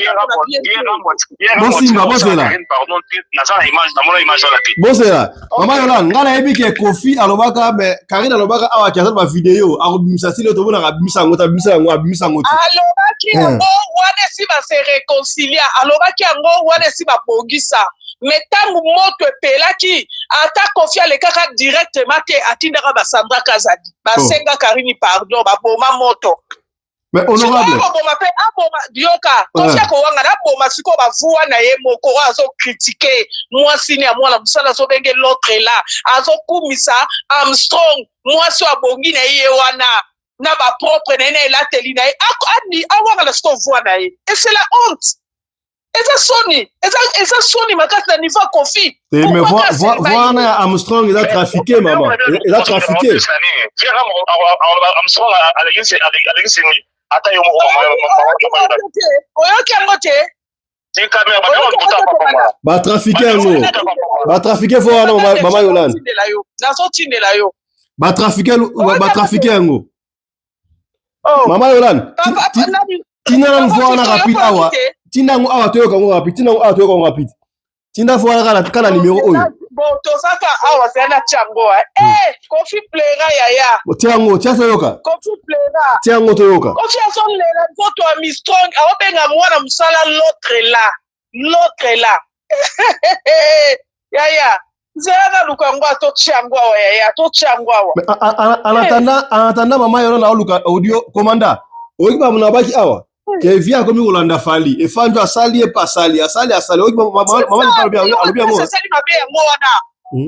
Speaker 2: bosimba, bozela.
Speaker 9: Naza na image, namona image wana te.
Speaker 2: Bozela, mama Yolande. Ngai nayebi ke Koffi alobaka, mais Karine alobaka awa ke aza na bavideo akobimisa. Sili tomonaka abimisa yango te, abimisa yango, abimisa yango te.
Speaker 10: Alobaki yango wana esi base réconcilia, alobaki yango wana esi babongisa. Mais ntango moto epelaki, Ata Koffi alekaka directement te, atindaka ba Sandra Kazadi. Basenga Karine pardon, baboma moto.
Speaker 2: Mais honorable.
Speaker 10: Sikoyo aboma pe aboma yoka Koffi akowanga na aboma sikoyo bavuwa na ye moko oyo azo critiquer mwasi ni ya mwana mosala azobenge l'autre là azokumisa Armstrong mwasi oyo abongi na ye ye wana na ba propre na ye na elateli na ye awanga na sikoyo voix na ye et c'est la honte eza soni eza eza soni makasi na niveau ya Koffi.
Speaker 2: Eh, mais voix wana ya Armstrong eza trafiqué mama eza trafiqué.
Speaker 9: Armstrong alekisi ni ata yo moko
Speaker 10: oyoki yango te
Speaker 2: batrafike yango batrafike fo wana mama Yolande
Speaker 10: nazotindela yo
Speaker 2: batrafike yango oh. mama Yolande tinda nanu fo wana rapide awa tinda yango awa toyoka yango rapide tinda yango awa toyoka yango rapide tinda fo wana kaka na numero oyo
Speaker 10: bon tozaka awa zala na tiango eh hmm. Koffi pleura yaya
Speaker 2: tia yango tia toyoka
Speaker 10: Koffi pleura
Speaker 2: tia yango toyoka
Speaker 10: Koffi azolela nzoto ya Mistrong aobenga mwana mosala l'autre là l'autre là yaya nzela naluka yango atotia yango awa yaya atotia yango awa
Speaker 2: en attendant en attendant mama yolo naoluka audio commanda oyoki mamu na baki awa ke vie akomi kolanda Fally efanjo asali ye mpe asali asali asali oyoki mama alobi yango
Speaker 10: asali mabe yango wana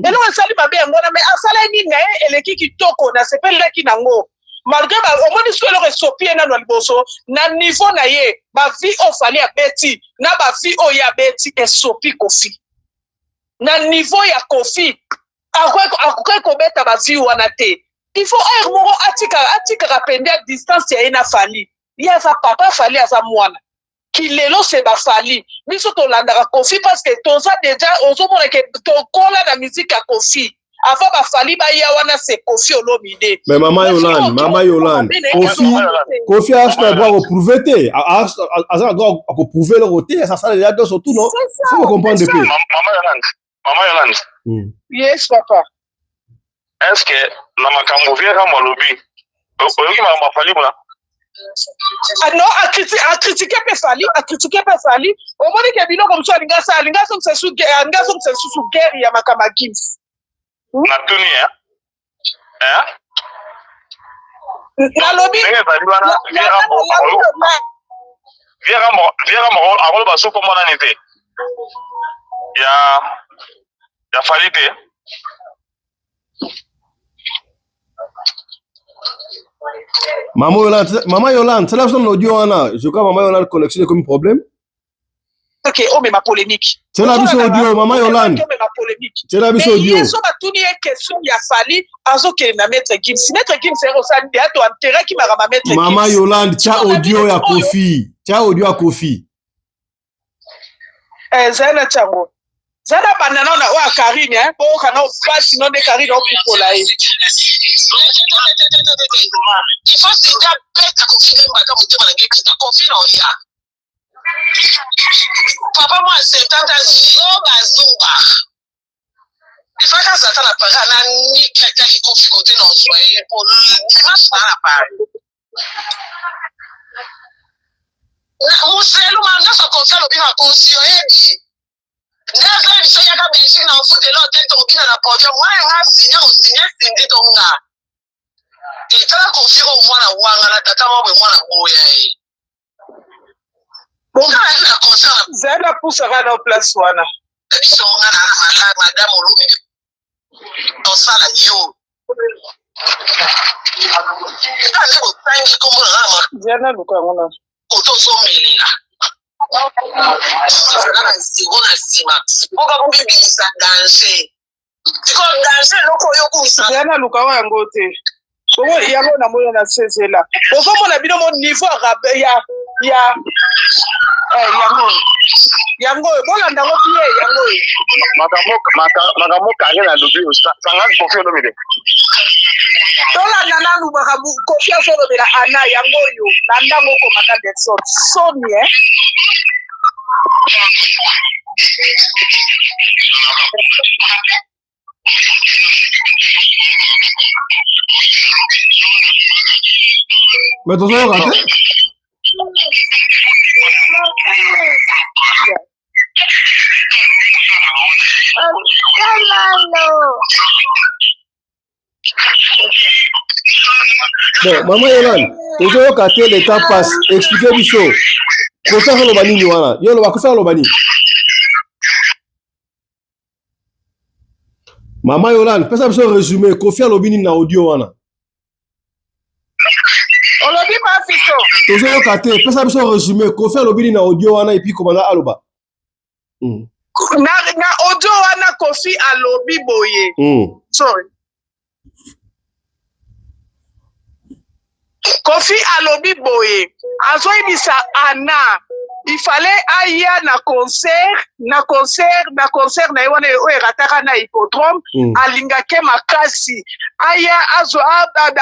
Speaker 10: eloko esali mabe yango wana mais asala nini na ye eleki kitoko nasepelelaki nango malgré omoni soki eloko esopi ye nano ya liboso na niveau na ye bavi oyo Fally abeti na bavi oyo ye abeti esopi Koffi na niveau ya Koffi akokaki kobeta bavi wana te. Il faut heure moko atika atikaka pende ya distance ya ye na Fally. Ye aza papa, Fally aza mwana. Kilelo se ba Fally. Biso tolandaka Koffi parce que toza dejà ozomona ke tokola na musique ya Koffi. Avant ba Fally baya wana c'est Koffi Olomide.
Speaker 2: Mais maman Yolande, maman Yolande, Koffi, Koffi a na droit ko prouver te. Aza na droit ko prouver eloko te, ça sala déjà surtout non. Faut comprendre peu.
Speaker 9: Maman Yolande, maman Yolande.
Speaker 10: Yes papa.
Speaker 9: Est-ce que na makambo vieux Ramo alobi oyoki makambo ya Fally kuna?
Speaker 10: Ah non, acritiquer mpe Fally, acritiquer mpe Fally. Omoni ke biloko mosusu alingi asala, alingi azongisa lisusu guerre, alingi azongisa lisusu guerre ya makambo ya Gims.
Speaker 9: Natuni hein? Hein?
Speaker 10: Nalobi
Speaker 9: ndenge ezali wana vieux Ramo akoloba soki kombo nani te ya Fally te.
Speaker 2: Maman Yolande, Maman Yolande, c'est la biso na audio wana. Je crois Maman Yolande connexion ekomi problème.
Speaker 10: Ok, omema polémique.
Speaker 2: C'est la biso audio, Maman Yolande.
Speaker 10: Omema polémique.
Speaker 2: C'est la biso audio.
Speaker 10: Mais yeso batuni ye question ya Fally azokende na Maître Gims. Maître Gims ero sali de ato enterraki makambo ya Maître Gims.
Speaker 2: Maman Yolande, tia audio ya Koffi. Tia audio ya Koffi.
Speaker 10: Eh, zala na tiango. Zala banda nao na oyo ya Karine, hein. Boyoka nao pasi no nde Karine opupola ye.
Speaker 11: Il faut singa beta kofi nde mbata motema na ngai kita kofi na oya. Papa mwa 70 zoba zoba. Il faut kaza ata na Paris na niki ata likofi kote na ozwa ye po dimanche na na Paris. Muselu ma nyonso kofi alobi na kosi oyebi. Nde aza biso yaka Belgique na ofutela hotel tokobina na podium wana nga signe osigne sindi to nga. Etala kofi oyo mwana wanga na tata mwa boye mwana boya ye.
Speaker 10: Zala pusaka na place wana.
Speaker 11: Biso nga na malade madame Olomide tosala yo. Kaka botangi kombo na nga
Speaker 10: Zala luka yango na.
Speaker 11: Koto ozomelela. Nga na zero na nsima. Mboka komibimisa danger. Sikoyo danger eloko oyo okumisa.
Speaker 10: Zala luka yango te. Bongo yango na mona na sezela. Ozomona bino mo niveau ya ya yango yango oyo bolanda yango bien yango oyo.
Speaker 9: Makambo makambo Karine alobi sanga Koffi Olomide.
Speaker 10: Tolanda nanu makambo Koffi azolobela Anna yango oyo landa yango komanda Nelson soni eh.
Speaker 2: Mais tozoyoka te. Bon, maman Yolande, tozoyoka te le temps passe. Expliquez biso. Kofi azoloba nini wana? Yo oloba Kofi aloba nini? Maman Yolande, pesa biso résumé. Kofi alobi nini na audio wana?
Speaker 10: Olobi ma fiso.
Speaker 2: Tozoyoka te, pesa biso résumé. Kofi alobi nini na audio wana et puis komanda aloba.
Speaker 10: Na audio wana Kofi alobi boye. Sorry. Kofi alobi boye, azoyebisa Anna il fallait aya na concert na concert na concert na ye wana oyo erataka na hippodrome. Alingake makasi aya azwa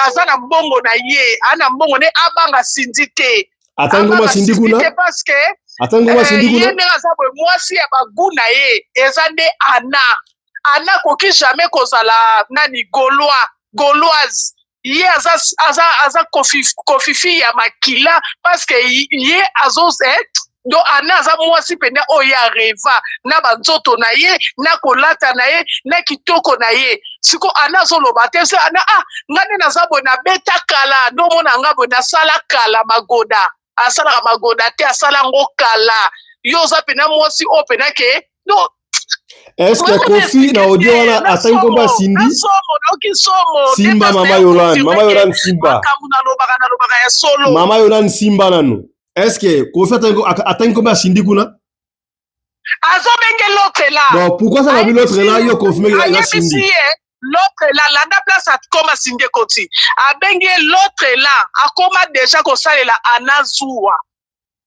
Speaker 10: aza na mbongo na ye, ana mbongo ne abanga Cindy te.
Speaker 2: Ata ngoma
Speaker 10: Abanga
Speaker 2: Cindy
Speaker 10: Cindy
Speaker 2: kuna
Speaker 10: te parce que
Speaker 2: ata ngoma Cindy
Speaker 10: ye
Speaker 2: kuna
Speaker 10: ndenge aza boye, mwasi ya bagu na ye eza nde Anna. Anna akoki jamais kozala nani gaulois gauloise. Ye aza Kofifi ya makila parce que ye azo donc Anna aza mwasi mpenza oyo ye areva na banzoto na ye, na kolata na ye, na kitoko na ye. Siko Anna azoloba te se Anna, ah, nga nde naza boye, nabeta kala, nde omona nga boye, nasala kala magoda, asalaka magoda te, asala yango kala. Yo oza mpenza mwasi oyo mpenza ke no.
Speaker 2: Est-ce que Kofi na audio wana atangi kombo ya Cindy?
Speaker 10: Somo, nayoki somo.
Speaker 2: Simba
Speaker 10: Nde
Speaker 2: mama
Speaker 10: pasteur
Speaker 2: Yolande, mama
Speaker 10: confirme
Speaker 2: Yolande
Speaker 10: ke
Speaker 2: Simba.
Speaker 10: makambo nalobaka ya solo.
Speaker 2: Mama Yolande Simba nanu. Est-ce que Kofi atangi kombo ya Cindy kuna?
Speaker 10: Azobenge l'autre là.
Speaker 2: Bon, pourquoi ça va l'autre là, yo confirme que la
Speaker 10: Ayebisi
Speaker 2: Cindy?
Speaker 10: ye l'autre là, landa place akoma Cindy ekoti. Abengi ye l'autre là, akoma déjà kosalela Anna Zuwa.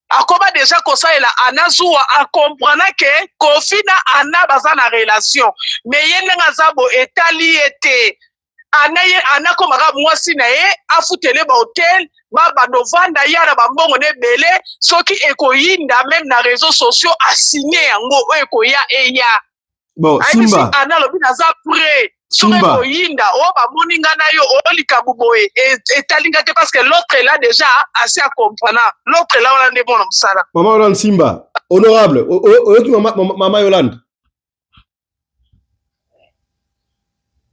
Speaker 10: Akoma déjà kosalela Anna Zuwa, akomprena ke Kofi na Anna baza na relation. Mais ye ndenge aza bo etali ye te. Anna ye, Anna akomaka mwasi na ye, afutele ba hôtel, ba bando vanda ya na ba mbongo na ebele, soki ekoyinda même na réseaux sociaux asigné yango oyo ekoya eya.
Speaker 2: Bon,
Speaker 10: Ayebisi
Speaker 2: Simba.
Speaker 10: Anna alobi naza prêt. Soki
Speaker 2: Simba.
Speaker 10: ekoyinda, oyo bamoni nga na yo, oyo likambo boye, etali nga te parce que l'autre là déjà asi akomprena. L'autre là wana nde mwana mosala.
Speaker 2: Mama Yolande Simba, honorable, oyoki mama Yolande?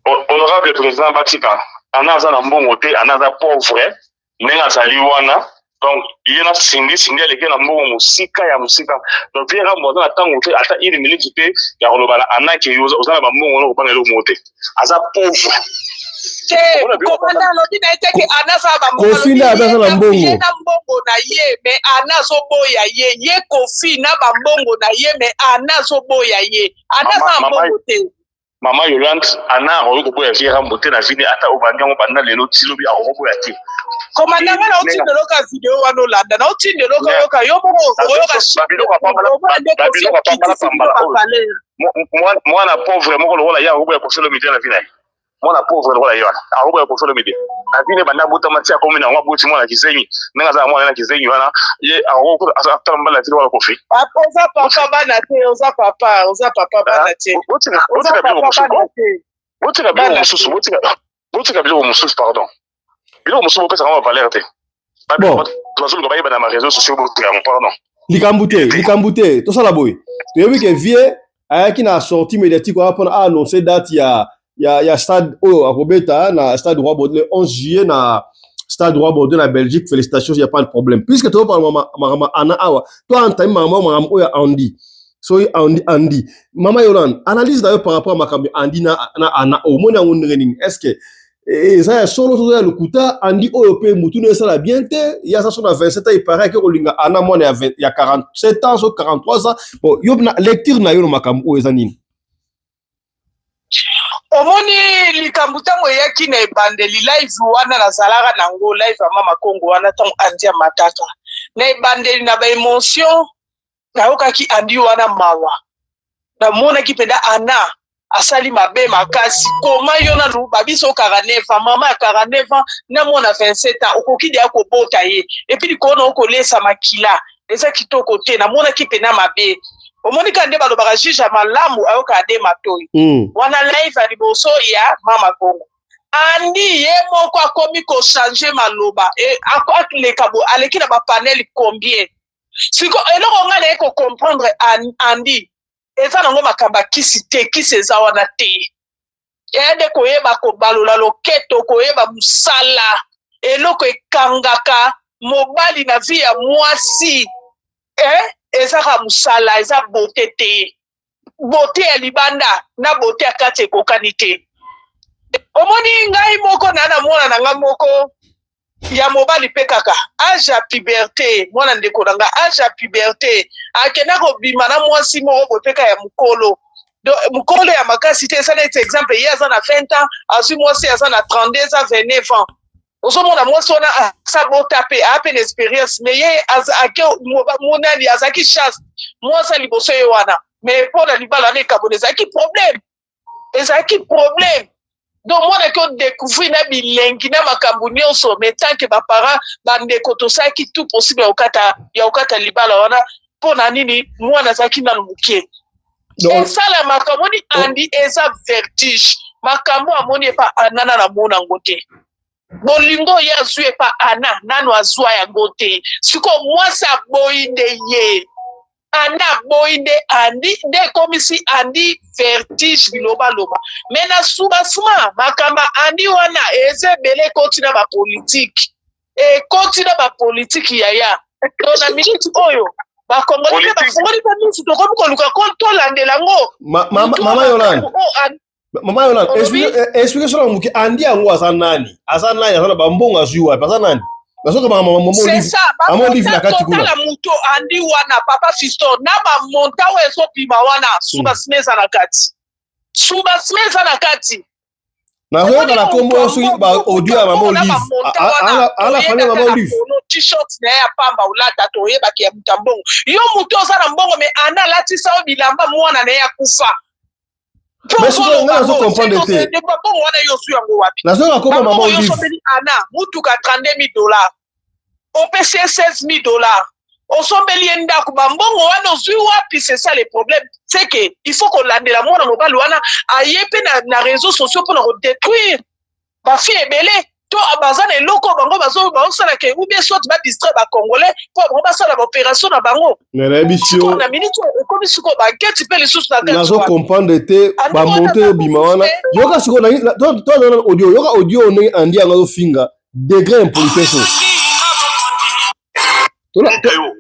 Speaker 9: Honorable président Batika, Anna aza na mbongo te, Anna aza pauvre, ndenge azali wana. Donc, ye na Cindy, Cindy aleki na mbongo mosika ya mosika. Donc, Pierre Rambo aza na ntango te, ata une minute te ya koloba na Anna ke yo oza na ba mbongo wana kopanga eloko moko te. Aza pauvre.
Speaker 10: Te,
Speaker 9: Omona biloko
Speaker 10: komanda alobi na ye te ke Anna aza na ba mbongo,
Speaker 2: Kofi nde
Speaker 10: alobi
Speaker 2: aza na
Speaker 10: ye na
Speaker 2: mbongo.
Speaker 10: ye na mbongo na ye, mais Anna azoboya ye. Ye Kofi na ba mbongo na ye, mais Anna azoboya ye. Anna aza na mbongo te.
Speaker 9: Mama Yolande, Anna akoki koboya vie Rambo te na vie ne, ata obandi yango banda lelo ti lobi akokoboya te.
Speaker 10: Komanda nga na otindeloka video wana olanda, na otindeloka oyoka yo moko oyoka
Speaker 9: Ba biloko ya pambala,
Speaker 10: omona nde
Speaker 9: ba
Speaker 10: Kofi
Speaker 9: biloko ya pambala
Speaker 10: akitisi
Speaker 9: pambala
Speaker 10: bino ba
Speaker 9: oyo.
Speaker 10: valeur.
Speaker 9: Mwana pauvre moko lokola ye akoboya Kofi Olomide na vie na ye. Mwana pauvre lokola ye wana akoboya Kofi Olomide na vie ne, banda abotama ti akomi na yango, aboti mwana kizengi ndenge aza na mwana na kizengi wana, ye akoki atala mobali na vie lokola Kofi.
Speaker 10: Papa, oza papa bana te, oza papa, oza papa bana te.
Speaker 9: Botika
Speaker 10: Oza
Speaker 9: botika biloko
Speaker 10: papa
Speaker 9: mosusu
Speaker 10: bana te.
Speaker 9: Botika biloko
Speaker 10: Bana
Speaker 9: mosusu
Speaker 10: te.
Speaker 9: Botika biloko mosusu, pardon. Biloko mosusu bopesaka ba valeur te.
Speaker 2: Bon.
Speaker 9: Bato bazoluka bayeba na ba réseaux sociaux, botika yango, pardon.
Speaker 2: Likambo te, likambo te. Tosala boye. Toyebi ke vie ayaki na sortie médiatique wana mpona aannonce date ya stade oyo akobeta na stade Roi Baudouin le 11 juillet na stade Roi Baudouin na Belgique. Félicitations, y a pas de problème. Puisque tozopala makambo Anna awa, to antami makambo oyo ya Andy. Soki Andy, mama Yolande, analyse na yo par rapport à makambo ya Andy na Anna, omoni yango ndenge nini? Est-ce que eza ya solo to ya lokuta? Andy oyo mpe mutu no esala bien te, ye aza so na 27 ans, il paraît ake kolinga Anna mwana ya 20 ya 47 ans so 43 ans. Bon, yo na lecture na yo na makambo oyo eza nini?
Speaker 10: Omoni likambo ntango eyaki na ebandeli, live wana nazalaka nango, live ya mama Kongo wana, ntango Andi amataka na ebandeli na baémotion, nayokaki Andi wana mawa, namonaki mpenza Anna asali mabe makasi. Koma yo nanu babiso 49 ans, mama ya 49 ans na mwana 27 ans, okoki deya kobota ye, et puis likolo na okolesa makila, eza kitoko te. Namonaki mpena mabe. Omoni kaka nde balobaka juge ya malamu ayokaka nde matoi. Wana live ya liboso ya mama Kongo. Andi ye moko akomi kochange maloba, aleka bo aleki na bapanel combien. Siko eloko ngai naye kocomprendre, Andi. Eza nango makambo ya kisi te, kisi eza wana te. Eya nde koyeba kobalola loketo, koyeba mosala. Eloko ekangaka mobali na vie ya mwasi eh, eza kaka mosala, eza beauté te. Beauté ya libanda na beauté ya kati ekokani te. Omoni ngai moko na na mwana na ngai moko ya mobali pe kaka age ya puberte, mwana ndeko na nga age ya puberte akenda kobima na mwasi moko boye pe kaka ya mukolo, donc mukolo ya makasi te, eza neti exemple ye aza na 20 ans azwi mwasi aza na 32 ans 29 ans, ozomona mwasi wana asa bota pe aa pe na experience mais ye ake monani azalaki chaste mwasi ya liboso ye wana, mais mpo na libala wana ekabona ezalaki problème, ezalaki problème. Donc mwana ki odecouvrir na bilengi na makambo nyonso, mais tant que ba parents bandeko tosalaki tout possible ya kokata ya kokata libala wana mpo na nini mwana azalaki nanu moke. Esalamaka omoni Andy eza vertige makambo amoni epa Anna nanu amona yango te. Bolingo ye azwi epa Anna nanu azwa yango te. Sikoyo mwasi aboyi nde ye. Anna aboyi nde Andy nde ekomisi Andy vertige bilobaloba mais na soubassement makambo ya Andy wana eza ebele ekoti na ba politique ekoti na ba politique yaya to na minute oyo ba congolais mpe bafungoli mpe misu tokomi koluka tolandela yango
Speaker 2: mama Yolande Mama Yolande, explique sur la muke Andy yango aza nani? Aza nani? Aza na ba mbongo azui wapi? Aza nani? Nazoka ba mama mama
Speaker 10: Olive. Mama Olive na kati kuna. Tala muto Andy wana papa Fiston na ba monta oyo ezobima wana soubassement eza na kati. Soubassement eza na kati.
Speaker 2: Nazoyoka na kombo oyo soki ba audio ya mama Olive. Ala famille mama Olive.
Speaker 10: T-shirt na ye ya pamba olata toyebaki ya moto ya mbongo. Yo moto oza na mbongo mais Anna alatisa yo bilamba mwana na ye akufa.
Speaker 2: Mais sikoyo nga nazo comprendre te.
Speaker 10: Bongo wana yo ozwi yango wapi?
Speaker 2: Nazo nakoma mama Olive.
Speaker 10: Osombeli Anna mutuka 32000 dollars. Opesi ye 16000 dollars. Osombeli ye ndako ba mbongo wana ozwi wapi? C'est ça le problème. C'est que il faut kolandela mwana mobali wana aye pe na, na réseaux sociaux mpona ko détruire ba fille ebele to baza na eloko bango bazo baosala ke ou bien soit ba distraire ba congolais po bango basala ba opération na bango.
Speaker 2: Mais nayebisi yo
Speaker 10: na minute oyo ekomi sikoyo ba enquête pe lisusu na kati
Speaker 2: nazo comprendre te ba monte oyo bima wana yoka sikoyo toza na audio yoka audio ndenge Andy yango azofinga degré impolitesse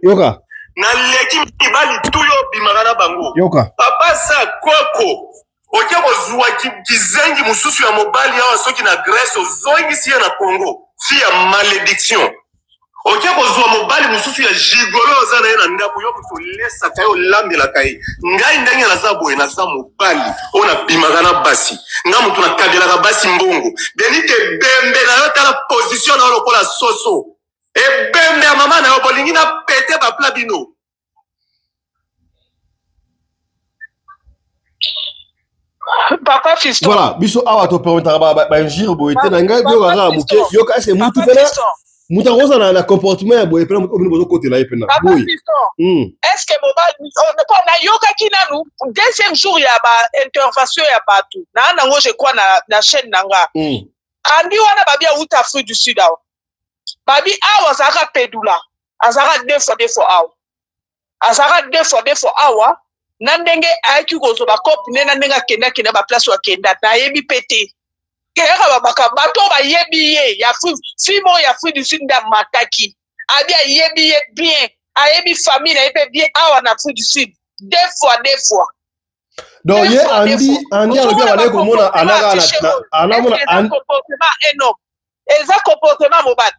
Speaker 2: yoka
Speaker 12: naleki mibali tu yo obimaka na bango
Speaker 2: yoka
Speaker 12: papa sa koko oke kozwa kizengi mosusu ya mobali awa soki na Grèce ozongisi ye na Congo fi ya malédiction oke kozwa mobali mosusu ya gigolo oza na ye na ndako yo moto olesaka ye olambelaka ye ngai ndenge naza boye naza mobali oyo nabimaka na basi nga moto nakabelaka basi mbongo benite ebembe na yo tala position na yo lokola soso ebembe ya mama na yo bolingi na pete bapla bino
Speaker 10: Papa Fiston.
Speaker 2: Voilà, biso awa to permettra ba ba injure boye te na ngai yo kaka muke yo ka c'est mutu pena mutu akoza na comportement ya boye pena mutu obino bozo kotela ye pena
Speaker 10: Papa Fiston. Est-ce que mobali oh, po na yokaki nanu deuxième jour ya ba intervention ya batu na nango je crois na na chaîne na nga. Andi wana babi awuta Afrique du Sud awa. Babi awa azalaka pedula, azalaka deux fois deux fois awa. Azalaka deux fois deux fois awa na ndenge ayaki kozwa ba cope ne na ndenge akenda akenda ba place oyo akenda nayebi pe te. Keyaka babaka bato oyo bayebi ye ya Afrique, fille moko ya Afrique du Sud nde amataki. Abi ayebi ye bien, ayebi famille na ye pe bien awa na Afrique du Sud. Deux fois deux fois.
Speaker 2: Donc ye Andy Andy alobi abandaki komona anaka na anamona
Speaker 10: comportement un homme eza comportement mobali.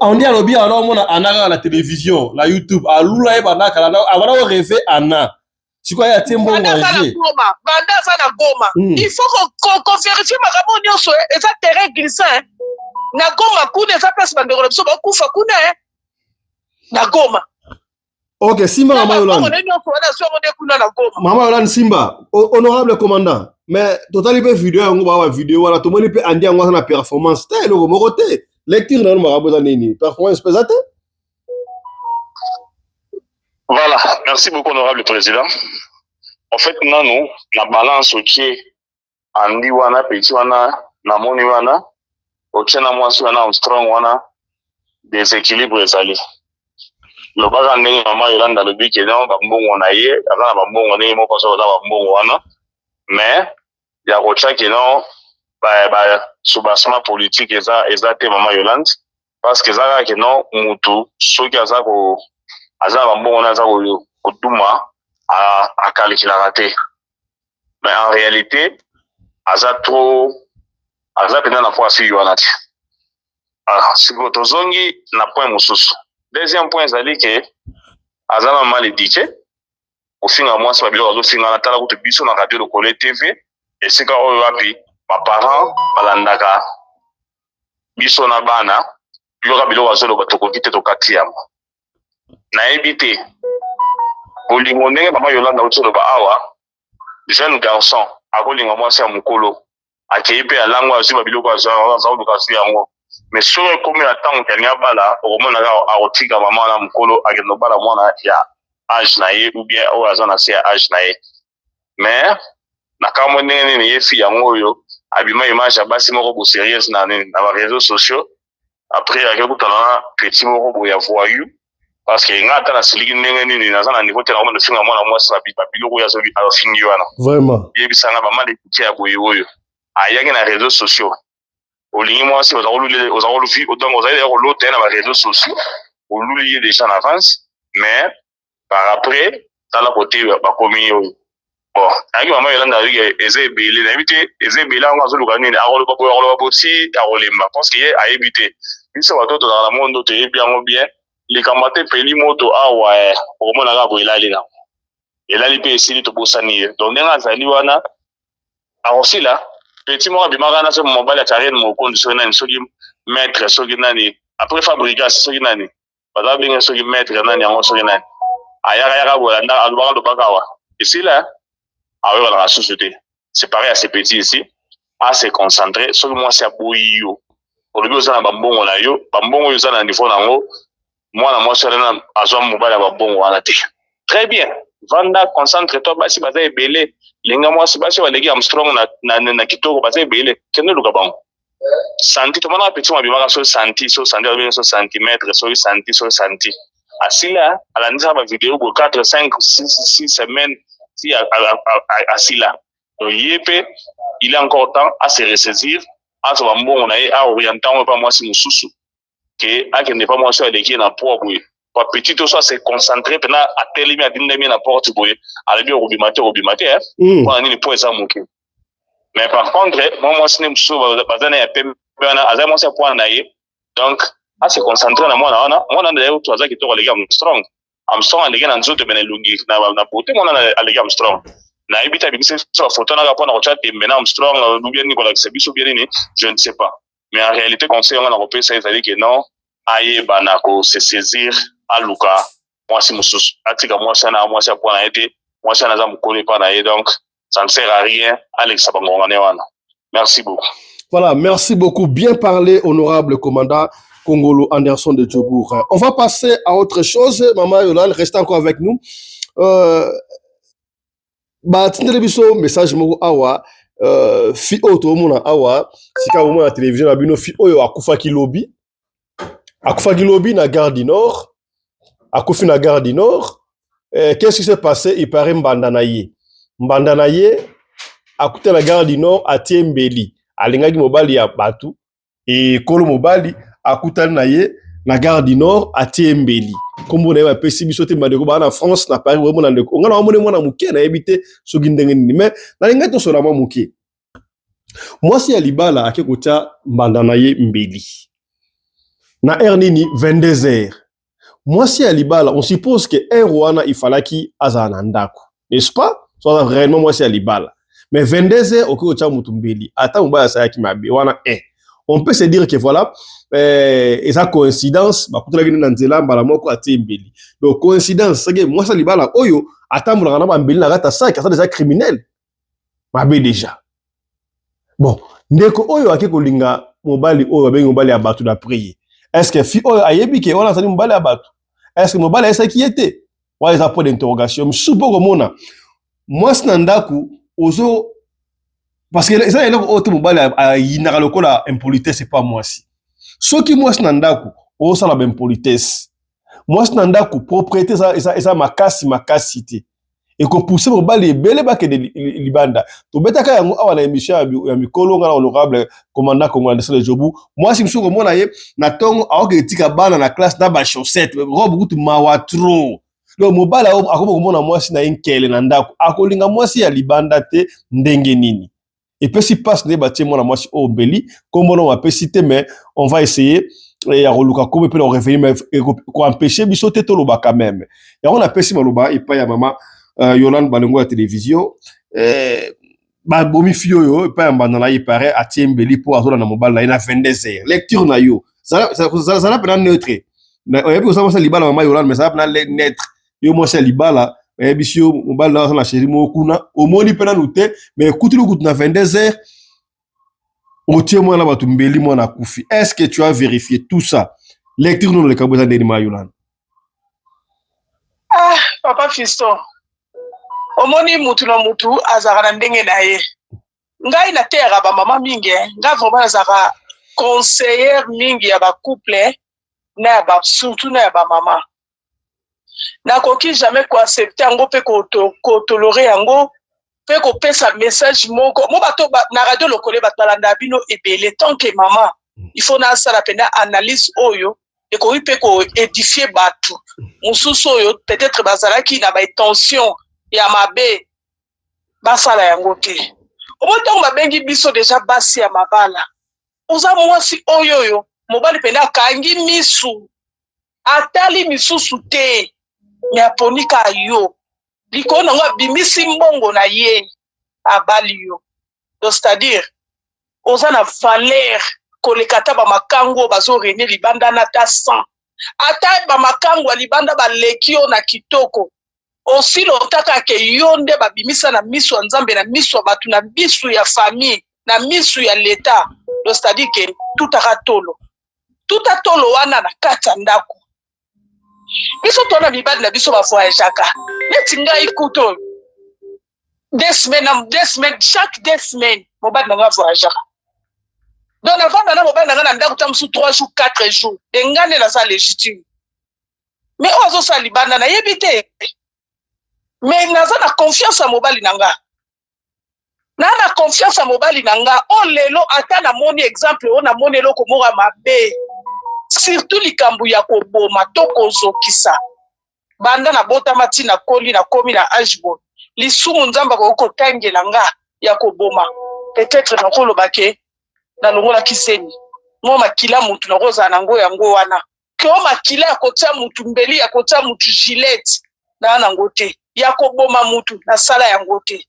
Speaker 2: Andy alobi ana omona Anna kaka na télévision na YouTube alula ye banda kala abanda ko rêver Anna sikoyo ye atie mbongo
Speaker 10: ya jeu banda aza na Goma hmm. il faut ko vérifier makambo nyonso eh. eza terrain glissant eh. na Goma kuna eza place bandeko na biso bakufa kuna eh. na Goma
Speaker 2: Ok, Simba Mama Yolande. Mama Yolande Simba, honorable commandant. Mais totali pe video yango ba video wana tomoni pe Andy yango aza na performance te eloko moko te. Lecture na yo makambo eza nini? Performance pe eza te?
Speaker 9: Voilà, merci beaucoup honorable président. En fait nanu na balance otie Andy wana petit wana namoni wana otie na mwasi wana Armstrong wana desequilibre ezali. Lobaka ndenge mama Yolanda alobi ke non, bambongo na ye aza na bambongo ndenge moko aza koza bambongo wana, mais ya kotya ke non, ba, ba soubassement politique eza eza te, mama Yolande, parce que eza kaka ke non, mutu soki aza ko aza na bambongo na aza koduma, akalikilaka te, mais en réalité aza trop, aza mpenza na poids fille wana te. Ah, sikoyo tozongi na point mosusu. Deuxième point ezali ke aza na mal éduqué, kofinga mwasi babiloko azofinga na tala kutu biso na Radio Lokole TV, esika oyo wapi baparent balandaka biso na bana, yoka biloko azoloba, tokoki te, tokati yango. Nayebi te bolingo ndenge mama Yolanda auti oloba awa, jeune garçon akolinga mwasi ya mokolo, akei mpe alango, azwi babiloko, aza koluka, azwi yango, mais soki ekomi na ntango ke alingi abala, okomona kaka akotika mama wana mokolo, akende kobala mwana ya age na ye ou bien oyo aza na se ya age na ye. Mais nakamwe ndenge nini ye fille yango oyo abima image ya basi moko bo sérieuse na nini na ba réseaux sociaux, après ake kutana na petit moko boye ya voyou, parce que nga ata nasiliki ndenge nini, naza na niveau te nakoma nofinga mwana mwasi babiloko oyo azofingi wana.
Speaker 2: Vraiment.
Speaker 9: Yebisanga bamala éduqué ya boye oyo ayaki na réseaux sociaux. Olingi mwasi, oza kolufi, donc ozali ya kolota ye na ba réseaux sociaux, oluli ye déjà en avance, mais par après tala kote bakomi oyo. Bon, ayaki mama Yolanda ayebiki eza ebele, nayebi te eza ebele yango azoluka nini, akoloba boye, akoloba boti, akolemba, parce que ye ayebi te. Biso bato tozalaka na mondo, toyebi yango bien. Likambo ate epeli moto awa, okomona kaka boye elali nango, elali mpe esili, tobosani ye. Donc ndenge azali wana, akosila. Petit moko abimaka na so mobali ya Karine Mokonzi, soki nani, soki maître, soki nani, après Fabrigas, soki nani, baza benge, soki maître nani yango, soki nani, ayaka yaka boye, alobaka alobaka awa, esila, aoyokanaka susu te. C'est pareil à ce petit ici, à se concentrer. Soki mwasi aboyi yo, olobi oza na bambongo na yo, bambongo oyo oza na niveau nango, mwana mwasi wana azwa mobali ya babongo wana te. Très bien, vanda, concentre toi. Basi baza ebele, linga mwasi. Basi oyo baleki Armstrong na kitoko baza ebele, kende luka bango. Santi tomonaka petit mo abimaka so santi, so santi, abengi so centimètre, soki santi, so santi, asila, alandisaka bavideo boye 4, 5, 6 semaines si asila. Donc ye mpe il est encore temps à se ressaisir, azwa bambongo na ye, aoriente yango epa mwasi mosusu, ke akende pa mwasi oyo aleki ye na poids boye. Pa petit to so ase concentré mpena, atelemi, adindami na porte boye, alobi okobima te, okobima te. Mpona nini? Po eza moke. Mais par contre mwa mwasi nde mosusu baza na ya pembe wana, aza mwasi ya poids na ye, donc ase concentré na mwana wana. Mwana wana d'ailleurs aza kitoko, aleki Armstrong. Armstrong aleki na nzoto, me na elongi, na beauté, mwana aleki Armstrong. Nayebi te abimisi biso bafoto naka mpona kotya tembe na Armstrong ou bien nini, kolakisa biso bien nini, je ne sais pas. Mais en réalité, conseil yango na kopesa ezali ke non, ayeba na kose saisir, aluka mwasi mosusu, atika mwasi wana, mwasi ya poids na ye te. Mwasi wana aza mokolo epa na ye, donc ça ne sert à rien alekisa bangonga ne wana. Merci beaucoup.
Speaker 2: Voilà, merci beaucoup. Bien parlé, honorable commandant Congolo Anderson de Djobourg. On va passer à autre chose. Maman Yolande, restez encore avec nous. Batindeli biso message moko awa. Fi oyo toomona awa sika, bomona na télévision na bino, fi oyo akufaki lobi, akufaki lobi na Gare du Nord, akufi na Gare du Nord. Qu'est-ce qui s'est passé? Il paraît mbanda na ye, mbanda na ye akuta na Gare du Nord, atie mbeli, alingaki mobali ya bato, ekolo mobali akutani na ye na Gare du Nord, atie mbeli. Nkombo na ye bapesi biso te. Bandeko baa na France, na Paris, omona ndeko nga na omoni mwana moke, nayebi te soki ndenge nini, mais nalingai tosola mwa moke. Mwasi ya libala ake kotia mbanda na ye mbeli na heure nini? 22 heures. Mwasi ya libala, on suppose que heure wana ifalaki azala na ndako, n'est-ce pas? So aza réellement mwasi ya libala, mais 22 heures okoki kotia motu mbeli, ata mobali asalaki mabe wana 1, on peut se dire que voilà, eza coïncidence, bakutanaki nde na nzela, mbala moko atie mbeli. Donc coïncidence, seke mwasi ya libala oyo atambolaka na bambeli na kati ya saki, aza déjà criminel, mabe déjà. Bon, ndeko oyo ake kolinga mobali oyo babengi mobali ya bato, d'après ye, est ce que fi oyo ayebi ke wana azali mobali ya bato? Est ce que mobali ayesaki ye te? Wana eza point d'interrogation mosusu, mpo komona mwasi na ndako ozo, parce que eza eloko oyo te mobali ayinaka lokola impolitesse epa mwasi. Soki mwasi na ndako ozosala baimpolitesse, Mwasi na ndako propriété eza, eza, eza makasi makasi te, ekopousse mobali ebele bakende libanda. Tobetaka yango awa na émission ya mikolo, nga na honorable commandant Congo Anderson de Jobu. Mwasi mosusu komona ye na ntongo, aokende tika bana na classe na bachaussette, robe kutu mawa trop. Donc mobali akoma komona mwasi na ye nkele na ndako, akolinga mwasi ya libanda te. Ndenge nini epesi mpasi nde batie mwana mwasi oyo mbeli. Kombo no bapesi te, mais on va essayer ya koluka kombo mpe na korevenir, mais koempêche biso te toloba quand même yango. Napesi maloba epai ya mama Yolande Balengo ya télévision. Babomi fille oyo epai ya mbanda na ye, pare atie mbeli mpo azolanda mobali na ye na 22 heures. Lecture na yo, zala mpena neutre. Oyebi koza mwasi ya libala, mama Yolande, mais zala mpena neutre. Yo mwasi ya libala, bayebisi yo mobali na aza na chéri moko kuna, omoni mpe nanu te, mais ekutili kutu na 22 heures, otie mwana bato mbeli, mwana akufi. Est ce que tu as vérifié tout ça? Lecture nono likambo eza ndeni, ma Yolande?
Speaker 10: Ah, papa Fiston, omoni, mutu na mutu azalaka na ndenge na ye. Ngai nateyaka bamama mingi. Ngai vraiment nazalaka conseillère mingi ya bacouple na ya ba, surtout na ya bamama. Nakoki jamais koaccepte yango mpe kotolérer yango mpe kopesa message moko mo bato na radio lokole. Bato balanda bino ebele. Tant que mama, il faut nasala mpenza analyse oyo ekoki mpe koédifie bato mosusu oyo peut-être bazalaki na baintention ya mabe, basala yango te. Omoni, ntango babengi biso deja basi ya mabala, oza mwasi oyo oyo mobali mpenza akangi misu, atali misusu te, me aponi ka yo likolo nango, abimisi mbongo na ye, abali yo. Donc c'est-à-dire oza na valeur koleka ata bamakangu oyo bazorene libanda na ata 100. Ata bamakangu ya libanda baleki yo na kitoko, osili otaka ke yo nde babimisa na miso ya Nzambe, na miso ya bato, na miso ya famille, na miso ya leta. Donc c'est-à-dire ke tutaka tolo, tuta tolo wana na kati ya ndako. Biso tona mibali na biso bavoyageaka neti ngai kutu oyo 2 semaines na 2 semaines, chaque 2 semaines mobali na ngai avoyageaka. Donc navanda na mobali na ngai na ndako ta mosusu 3 jours, 4 jours. E ngai nde naza légitime, mais oyo azosala libanda nayebi te. Mais naza na confiance ya mobali na nga, naa na confiance ya mobali na nga. Oyo lelo ata namoni exemple oyo, namoni eloko moko ya mabe, surtout likambo ya koboma to kozokisa, banda nabotama ntina koli, nakomi na age boye, lisumu Nzambe akoki kotangela nga ya koboma, peut-être nakoloba ke nalongolaki zemi mwa makila mutu, nakozala nango yango wana ke o makila ya kotia mutu mbeli, ya kotia mutu gilete, naa nango te. Ya koboma mutu, nasala yango te,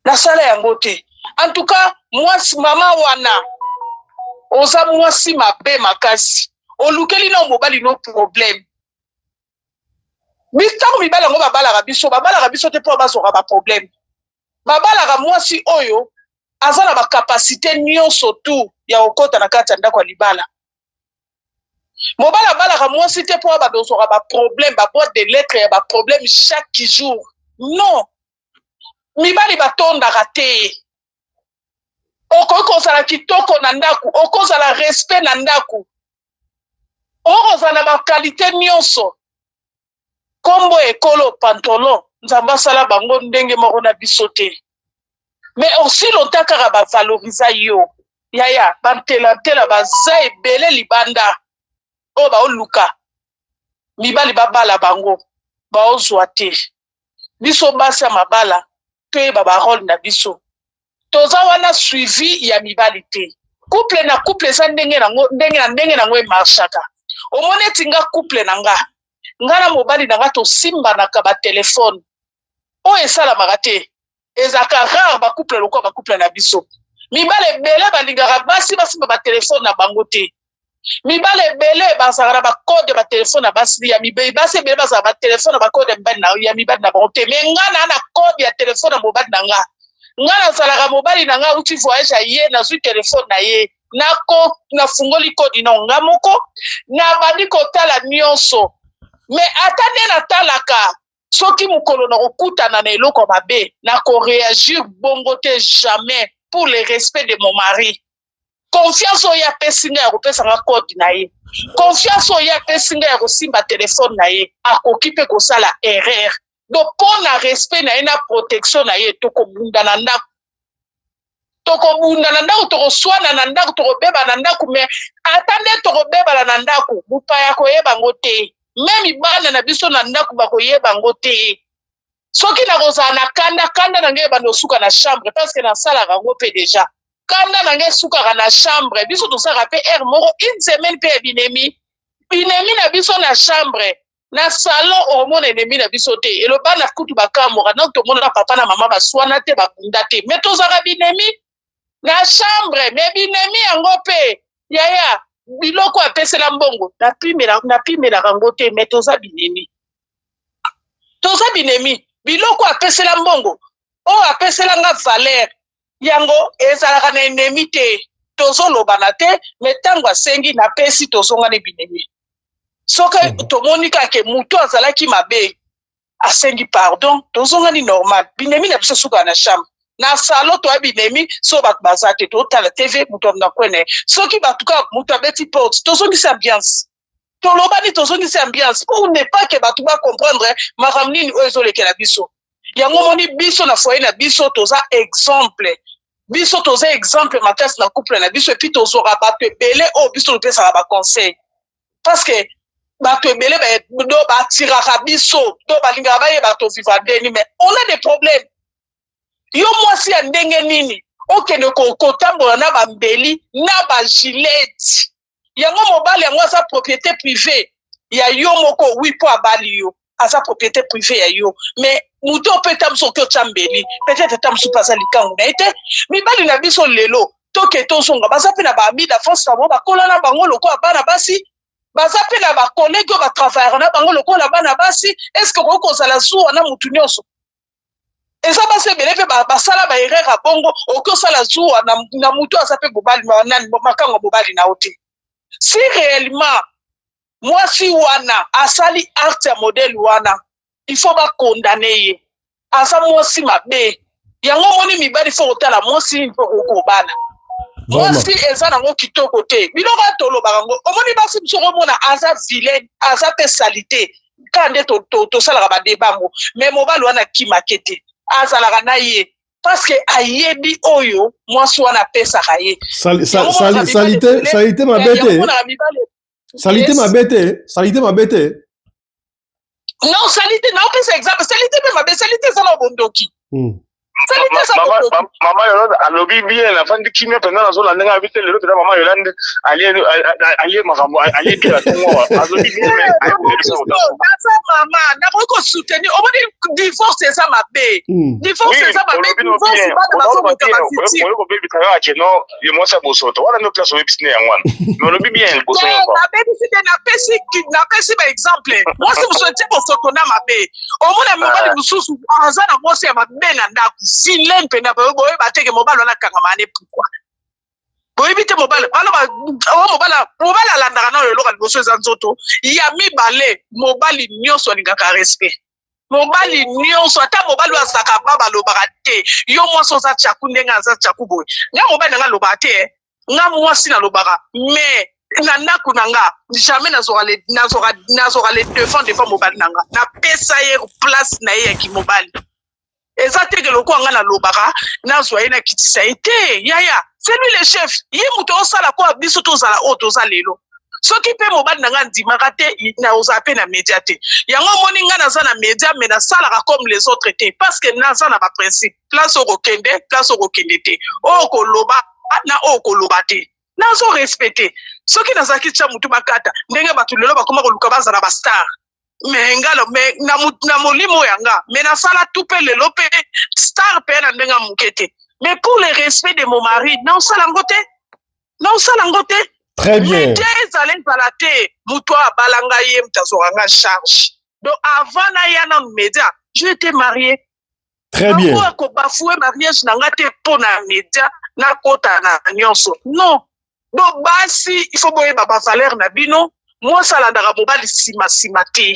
Speaker 10: nasala yango te. En tout cas, mwasi mama wana, oza mwasi mabe makasi. Olukeli na mobali no problème. Ntango mibali yango babalaka biso, babalaka biso te mpo bazwaka baproblème. Babalaka mwasi oyo aza na bacapacité nyonso tu ya kokɔta na kati ya ndako ya libala. Mobali abalaka mwasi te mpo bazwaka baproblème, baboîte de lettre ya baproblème chaque jour. Non, mibali batondaka te. Okoki kozala kitoko na ndako, okozala respect na ndako, okozala na baqualité nyonso. Nkombo ekolo pantalon, Nzambe asala bango ndenge moko na biso te. Mais aussi longtemps kaka bavaloriza yo, yaya, bantelantela baza ebele libanda oyo baoluka mibali babala bango, baozwa te. Biso basi ya mabala, toyeba barole na biso. Toza wana suivi ya mibali te. Couple na couple eza ndenge nango, ndenge na ndenge nango emarchaka. Omoni eti nga, couple na nga, nga na mobali na nga, tosimbanaka batelefone oyo esalamaka te. Ezalaka rare bacouple lokola bacouple na biso. Mibali ebele balingaka basi basimba batelefone na bango te. Mibali ebele bazalaka na bacode ya batelefone na basi ya mibali. Basi ebele bazalaka batelefone na bacode ya mibali na ya mibali na bango te. Me nga na code ya telefone ya mobali na nga. Nga nazalaka, mobali na nga auti voyage, aye, nazwi telefone na ye, nako nafungoli code na nga moko, nabandi kotala nyonso. Me ata nde natalaka, soki mokolo na kokutana na eloko ya mabe, nakoréagir bongo te, jamais, pour le respect de mon mari. Confiance oyo ye apesi ngai ya kopesa nga code na ye, confiance oyo ye apesi ngai ya kosimba telefone na ye, akoki mpe kosala erreur. Donc mpo na respect na ye na protection na ye, tokobunda na ndako, tokobunda na ndako, tokoswana na ndako, tokobeba na ndako. Mais ata nde tokobebana na ndako, mopaya akoyeba yango te, meme bana na biso na ndako bakoyeba yango te. Soki nakozala na kanda, kanda na ngai ebanda osuka na chambre, parce que nasalaka yango mpe deja. Kanda na ngai esukaka na chambre. Biso tosalaka mpe heure moko, une semaine mpe ya binemi, binemi na biso na chambre. Na salon okomona enemi na biso te. Eloba na kutu bakamwaka donc tomona papa na mama baswana te, babunda te, mais tozalaka binemi na chambre. Mais binemi yango mpe yaya, biloko apesela mbongo napimelaka yango te, mais toza binemi, toza binemi. Biloko apesela mbongo, oyo apesela nga valeur, yango ezalaka na enemi te. Tozolobana te, mais ntango asengi, napesi, tozongani binemi. Soki tomoni kaka motu azalaki mabe, asengi pardon, tozongani normal. Binemi na biso sukaka na chambre. Na salon toya binemi so bato baza te, totala TV, moto na kwene. Soki bato kaka, moto abeti porte, tozongisi ambiance, tolobani, tozongisi ambiance, pour ne pas que bato bacomprendre makambo nini oyo ezolekela biso. Yango moni biso na foyer na biso toza exemple, biso toza exemple makasi na couple na biso. Et puis tozwaka bato ebele oyo biso topesaka baconseil, parce que bato ebele do batiraka biso, do balingaka bayeba tovivre ndeni. Mais on a des problèmes. Yo mwasi ya ndenge nini okende kotambola na bambeli na bagilete? Yango mobali yango aza propriété privée ya yo moko, oui, mpo abali yo, aza propriété privée ya yo. Mais moto mpe ta mosu oki otya mbeli, peut-être ta mosu mpe aza likangu na ye te. Mibali na biso lelo, toke tozonga, baza mpe na baamis d'enfance na bango, bakola na bango lokola bana basi, baza mpe na bacollègue oyo batravaillaka na bango lokola bana basi. Est-ce okoki kozala zuwa na motu nyonso? Eza basi ebele mpe basala baerreur ya bongo. Okoki osala zuwa na motu aza mpe mobali nani, makango ya mobali na yo te. Si réellement mwasi wana asali acte ya modèle wana, il faut bacondamner ye, aza mwasi mabe. Yango omoni mibali, faut kotala mwasi nini mpo okobala. Mwasi eza nango kitoko te, biloko ya tolobaka yango. Omoni basi biso, okomona aza vilaine, aza mpe saleté kaka nde tosalaka badeba yango. Mais mobali wana akimake te, azalaka na ye parce que ayebi oyo mwasi wana apesaka ye.
Speaker 2: Saleté mabe te, saleté mabe te, saleté mabe te.
Speaker 10: Non, saleté, naopesa exemple, saleté mpe mabe. Saleté eza na bondoki.
Speaker 9: Mama Yolande alobi bien, nafandi kimia mpenza, nazolanda ndenge abi te. Lelo mpenza mama Yolande alie makambo, alie bien na ntongo, alobi bien.
Speaker 10: Naza mama, nakoki kosoutenir. Omoni, divorce eza mabe, divorce eza mabe, divorce bana bazobota bavictime.
Speaker 9: Kobebisa kaka ke no ye mwasi ya bosoto wana nde place oyebisi nde yango wana, mais olobi bien liboso.
Speaker 10: Nabebisi te, napesi baexemple. Mwasi mosusu etie bosoto na mabe. Omona mobali mosusu aza na mwasi ya mabe na ndako, vilaine mpenza, boyeba teke mobali wana akangama ne. Pourquoi boyebi te? Mobali baloba mobali, mobali alandaka na oyo. Eloko liboso eza nzoto. Ya mibale, mobali nyonso alingaka respect. Mobali nyonso, ata mobali oyo azalaka ba balobaka te, yo mwasi oza tyaku, ndenge aza tyaku boye. Nga mobali na nga alobaka te, nga mwasi nalobaka, mais na ndako na nga jamais nazwaka le devant devant mobali na nga. Napesa ye place na ye ya kimobali. Eza teke lokola nga nalobaka, nazwa ye, nakitisa ye te. Yaya, c'est lui le chef, ye moto osala koa biso tozala oyo toza lelo. Soki mpe mobali na nga ndimaka te, naozala mpe na média te. Yango omoni nga naza na média, mais nasalaka comme les autres te, parce que naza na baprincipe: place okokende, place okokende te, oyo koloba na oyo koloba te, nazo respecte. Soki nazalaki tia motu bakata ndenge bato lelo bakoma koluka bazala bastar, mais nga mais na molimo oyo yanga, mais nasala tu mpe lelo mpe star mpe na ndenge ya moke te, mais pour le respect de mon mari, naosala yango te, naosala yango te.
Speaker 2: Très bien.
Speaker 10: Média ezala, ezala te, moto abala ngai, ye moto azwaka nga charge. Donc avant naya nanu média, j'étais marié.
Speaker 2: Très bien.
Speaker 10: Nakoya kobafouer mariage na nga te mpo na média, nakota na nyonso, non. Donc basi, il faut boyeba bavaleur na bino. Mwasi alandaka mobali nsima nsima te.